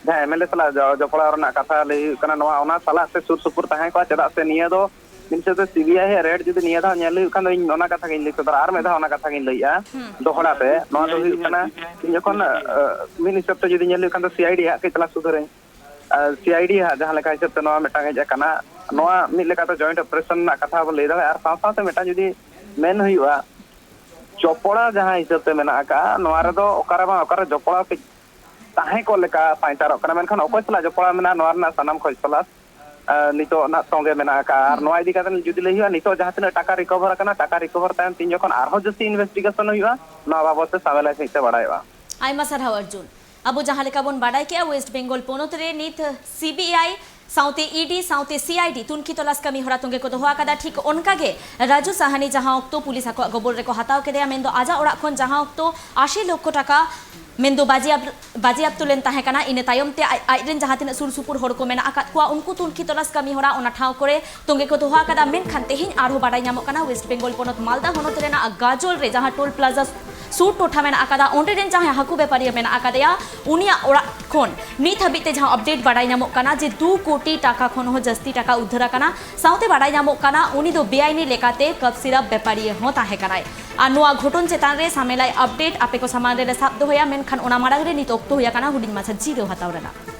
ᱡᱟᱦᱟᱸ ᱮᱢ ᱮᱞ ᱮ ᱥᱟᱞᱟᱜ ᱡᱚ-, ᱡᱚᱯᱲᱟᱣ ᱨᱮᱱᱟᱜ ᱠᱟᱛᱷᱟ ᱞᱟᱹᱭ ᱦᱩᱭᱩᱜ ᱠᱟᱱᱟ, ᱱᱚᱣᱟ ᱚᱱᱟ ᱥᱟᱞᱟᱜ ᱛᱮ ᱥᱩᱨ ᱥᱩᱯᱩᱨ ᱛᱟᱦᱮᱸ ᱠᱚᱜᱼᱟ᱾ ᱪᱮᱫᱟᱜ ᱥᱮ ᱱᱤᱭᱟᱹ ᱫᱚ ᱢᱤᱫ ᱦᱤᱥᱟᱹᱵ ᱛᱮ ᱥᱤ ᱵᱤ ᱟᱭ ᱦᱮᱡ ᱨᱮᱰ ᱡᱩᱫᱤ ᱱᱤᱭᱟᱹ ᱫᱷᱟᱣ ᱧᱮᱞ ᱦᱩᱭᱩᱜ ᱠᱷᱟᱱ ᱫᱚ ᱤᱧ ᱚᱱᱟ ᱠᱟᱛᱷᱟ ᱜᱤᱧ ᱞᱟᱹᱭ ᱥᱚᱫᱚᱨᱟ, ᱟᱨ ᱢᱤᱫ ᱫᱷᱟᱣ ᱚᱱᱟ ᱠᱟᱛᱷᱟ ᱜᱤᱧ ᱞᱟᱹᱭᱮᱜᱼᱟ᱾ ᱫᱚᱦᱲᱟ ᱛᱮ ᱱᱚᱣᱟ ᱫᱚ ᱦᱩᱭᱩᱜ ᱠᱟᱱᱟ, ᱤᱧ ᱡᱚᱠᱷᱚᱱ, ᱟ, ᱢᱤᱫ ᱦᱤᱥᱟᱹᱵ ᱛᱮ ᱡᱩᱫᱤ ᱧᱮᱞ ᱦᱩᱭᱩᱜ ᱠᱷᱟᱱ ᱫᱚ ᱥᱤ ᱟᱭ ᱰᱤ ᱦᱟᱸᱜ ᱠᱟᱹᱡ ᱛᱟᱞᱟ ᱥᱩᱫᱷᱟᱹᱨᱟᱹᱧ᱾ ᱟᱨ ᱥᱤ ᱟᱭ ᱰᱤ ᱦᱟᱸᱜ ᱡᱟᱦᱟᱸ ᱞᱮᱠᱟ ᱦᱤᱥᱟᱹᱵ ᱛᱮ ᱱᱚᱣᱟ ᱢᱤᱫᱴᱟᱝ ᱦᱮᱡ ᱟᱠᱟᱱᱟ, ᱱᱚᱣᱟ ᱢᱤᱫ ᱞᱮᱠᱟᱛᱮ ᱡᱚᱭᱮᱱᱴ ᱚᱯᱟᱨᱮᱥᱚᱱ ᱨᱮᱱᱟᱜ ᱠᱟᱛᱷᱟ ᱵᱚᱱ ᱞᱟᱹᱭ ᱫᱟᱲᱮᱭᱟᱜᱼᱟ᱾ ᱟᱨ ᱥᱟᱶ ᱥᱟᱶᱛᱮ ᱢᱤᱫᱴᱟᱝ ᱡᱩᱫᱤ ᱢᱮᱱ ᱦᱩᱭᱩᱜᱼᱟ, ᱡᱚᱯᱚᱲᱟ ᱡᱟᱦᱟᱸ ᱦᱤᱥᱟᱹᱵ ᱛᱮ ᱢᱮᱱᱟᱜ ᱟᱠᱟᱫᱼᱟ, ᱱᱚᱣᱟ ᱨᱮᱫᱚ ᱚᱠᱟᱨᱮ ᱵᱟᱝ ᱚᱠᱟᱨᱮ ᱡᱚᱯᱚᱲᱟ ᱠᱟᱹᱡ ᱛᱟᱦᱮᱸ ᱠᱚᱜ ᱞᱮᱠᱟ ᱯᱟᱭᱪᱟᱨᱚᱜ ᱠᱟᱱᱟ, ᱢᱮᱱᱠᱷᱟᱱ ᱚᱠᱚᱭ ᱥᱟᱞᱟᱜ ᱡᱚᱯᱚᱲᱟᱣ ᱢᱮᱱᱟᱜᱼᱟ, ᱱᱚᱣᱟ ᱨᱮᱱᱟᱜ ᱥᱟᱱᱟᱢ ᱠᱷᱚᱡᱽ ᱛᱚᱞᱟᱥ, ᱟ, ᱱᱤᱛᱚᱜ ᱱᱟᱜ ᱛᱚᱸᱜᱮ ᱢᱮᱱᱟᱜ ᱟᱠᱟᱫᱼᱟ᱾ ᱟᱨ ᱱᱚᱣᱟ ᱤᱫᱤ ᱠᱟᱛᱮ ᱡᱩᱫᱤ ᱞᱟᱹᱭ ᱦᱩᱭᱩᱜᱼᱟ, ᱱᱤᱛᱚᱜ ᱡᱟᱦᱟᱸ ᱛᱤᱱᱟᱹᱜ ᱴᱟᱠᱟ ᱨᱤᱠᱚᱵᱷᱟᱨ ᱟᱠᱟᱱᱟ, ᱴᱟᱠᱟ ᱨᱤᱠᱚᱵᱷᱟᱨ ᱛᱟᱭᱚᱢ ᱛᱤᱱ ᱡᱚᱠᱷᱚᱱ ᱟᱨᱦᱚᱸ ᱡᱟᱹᱥᱛᱤ ᱤᱱᱵᱷᱮᱥᱴᱤᱜᱮᱥᱚᱱ ᱦᱩᱭᱩᱜᱼᱟ, ᱱᱚᱣᱟ ᱵᱟᱵᱚᱫ ᱛᱮ ᱥᱟᱢᱮᱞᱟᱭ ᱥᱟᱺᱦᱤᱡ ᱛᱮ ᱵᱟᱲᱟᱭᱚᱜᱼᱟ᱾ ᱟᱭᱢᱟ ᱥᱟᱨᱦᱟᱣ ᱟᱨᱡᱩᱱ᱾ ᱟᱵᱚ ᱡᱟᱦᱟᱸ ᱞᱮᱠᱟ ᱵᱚᱱ ᱵᱟᱰᱟᱭ ᱠᱮᱜᱼᱟ, ᱳᱭᱮᱥᱴ ᱵᱮᱝᱜᱚᱞ ᱯᱚᱱᱚᱛ ᱨᱮ ᱱᱤᱛ ᱥᱤ ᱵᱤ ᱟᱭ ᱥᱟᱶᱛᱮ ᱤ ᱰᱤ ᱥᱟᱶᱛᱮ ᱥᱤ ᱟᱭ ᱰᱤ ᱛᱩᱱᱠᱷᱤ ᱛᱚᱞᱟᱥ ᱠᱟᱹᱢᱤ ᱦᱚᱨᱟ ᱛᱚᱸᱜᱮ ᱠᱚ ᱫᱚᱦᱚ ᱟᱠᱟᱫᱟ᱾ ᱴᱷᱤᱠ ᱚᱱᱠᱟ ᱜᱮ ᱨᱟᱡᱩ ᱥᱟᱦᱟᱱᱤ ᱡᱟᱦᱟᱸ ᱚᱠᱛᱚ ᱯᱩᱞᱤᱥ ᱟᱠᱚᱣᱟᱜ ᱜᱚᱵᱚᱞ ᱨᱮᱠᱚ ᱦᱟᱛᱟᱣ ᱠᱮᱫᱮᱭᱟ, ᱢᱮᱱᱫᱚ ᱟᱡᱟᱜ ᱚᱲᱟᱜ ᱠᱷᱚᱱ ᱡᱟᱦᱟᱸ ᱚᱠᱛᱚ ᱟᱥᱤ ᱞᱚᱠᱠᱷᱚ ᱴᱟᱠᱟ ᱢᱮᱱᱫᱚ ᱵᱟᱡᱮᱭᱟᱯ ᱵᱟᱡᱮᱭᱟᱯᱛᱚ ᱞᱮᱱ ᱛᱟᱦᱮᱸ ᱠᱟᱱᱟ᱾ ᱤᱱᱟᱹ ᱛᱟᱭᱚᱢ ᱛᱮ ᱟᱡ ᱟᱡᱨᱮᱱ ᱡᱟᱦᱟᱸ ᱛᱤᱱᱟᱹᱜ ᱥᱩᱨ ᱥᱩᱯᱩᱨ ᱦᱚᱲ ᱠᱚ ᱢᱮᱱᱟᱜ ᱟᱠᱟᱫ ᱠᱚᱣᱟ, ᱩᱱᱠᱩ ᱛᱩᱱᱠᱷᱤ ᱛᱚᱞᱟᱥ ᱠᱟᱹᱢᱤ ᱦᱚᱨᱟ ᱚᱱᱟ ᱴᱷᱟᱶ ᱠᱚᱨᱮ ᱛᱚᱸᱜᱮ ᱠᱚ ᱫᱚᱦᱚ ᱟᱠᱟᱫᱟ᱾ ᱢᱮᱱᱠᱷᱟᱱ ᱛᱮᱦᱮᱧ ᱟᱨᱦᱚᱸ ᱵᱟᱰᱟᱭ ᱧᱟᱢᱚᱜ ᱠᱟᱱᱟ, ᱳᱭᱮᱥᱴ ᱵᱮᱝᱜᱚᱞ ᱯᱚᱱᱚᱛ ᱢᱟᱞᱫᱟ ᱦᱚᱱᱚᱛ ᱨᱮᱱᱟᱜ ᱜᱟᱡᱚᱞ ᱨᱮ ᱡᱟᱦᱟᱸ ᱴᱳᱞ ᱯᱞᱟᱡᱟ ᱥᱩᱨ ᱴᱚᱴᱷᱟ ᱢᱮᱱᱟᱜ ᱟᱠᱟᱫᱟ, ᱚᱸᱰᱮ ᱨᱮᱱ ᱡᱟᱦᱟᱸᱭ ᱦᱟᱹᱠᱩ ᱵᱮᱯᱟᱨᱤᱭᱟᱹ ᱢᱮᱱᱟᱜ ᱟᱠᱟᱫᱮᱭᱟ, ᱩᱱᱤᱭᱟᱜ ᱚᱲᱟᱜ ᱠᱷᱚᱱ ᱱᱤᱛ ᱦᱟᱹᱵᱤᱡ ᱛᱮ ᱡᱟᱦᱟᱸ ᱟᱯᱰᱮᱴ ᱵᱟᱰᱟᱭ ᱧᱟᱢᱚᱜ ᱠᱟᱱᱟ ᱡᱮ ᱫᱩ ᱠᱳᱴᱤ ᱴᱟᱠᱟ ᱠᱷᱚᱱ ᱦᱚᱸ ᱡᱟᱹᱥᱛᱤ ᱴᱟᱠᱟ ᱩᱫᱽᱫᱷᱟᱹᱨ ᱟᱠᱟᱱᱟ᱾ ᱥᱟᱶᱛᱮ ᱵᱟᱰᱟᱭ ᱧᱟᱢᱚᱜ ᱠᱟᱱᱟ ᱩᱱᱤ ᱫᱚ ᱵᱮᱟᱭᱤᱱᱤ ᱞᱮᱠᱟᱛᱮ ᱠᱟᱯ ᱥᱤᱨᱟᱯ ᱵᱮᱯᱟᱨᱤᱭᱟᱹ ᱦᱚᱸ ᱛᱟᱦᱮᱸ ᱠᱟᱱᱟᱭ᱾ ᱟᱨ ᱱᱚᱣᱟ ᱜᱷᱚᱴᱚᱱ ᱪᱮᱛᱟᱱ ᱨᱮ ᱥᱟᱢᱮᱞᱟᱭ ᱟᱯᱰᱮᱴ ᱟᱯᱮ ᱠᱚ ᱥᱟᱢᱟᱝ ᱨᱮᱞᱮ ᱥᱟᱵ ᱫᱚᱦᱚᱭᱟ, ᱢᱮᱱᱠᱷᱟᱱ ᱚᱱᱟ ᱢᱟᱲᱟᱝ ᱨᱮ ᱱᱤᱛ ᱚᱠᱛᱚ ᱦᱩᱭ ᱟᱠᱟᱱᱟ ᱦᱩᱰᱤᱧ ᱢᱟᱪᱷᱟ ᱡᱤᱨᱟᱹᱣ ᱦᱟᱛᱟᱣ ᱨᱮᱱᱟᱜ᱾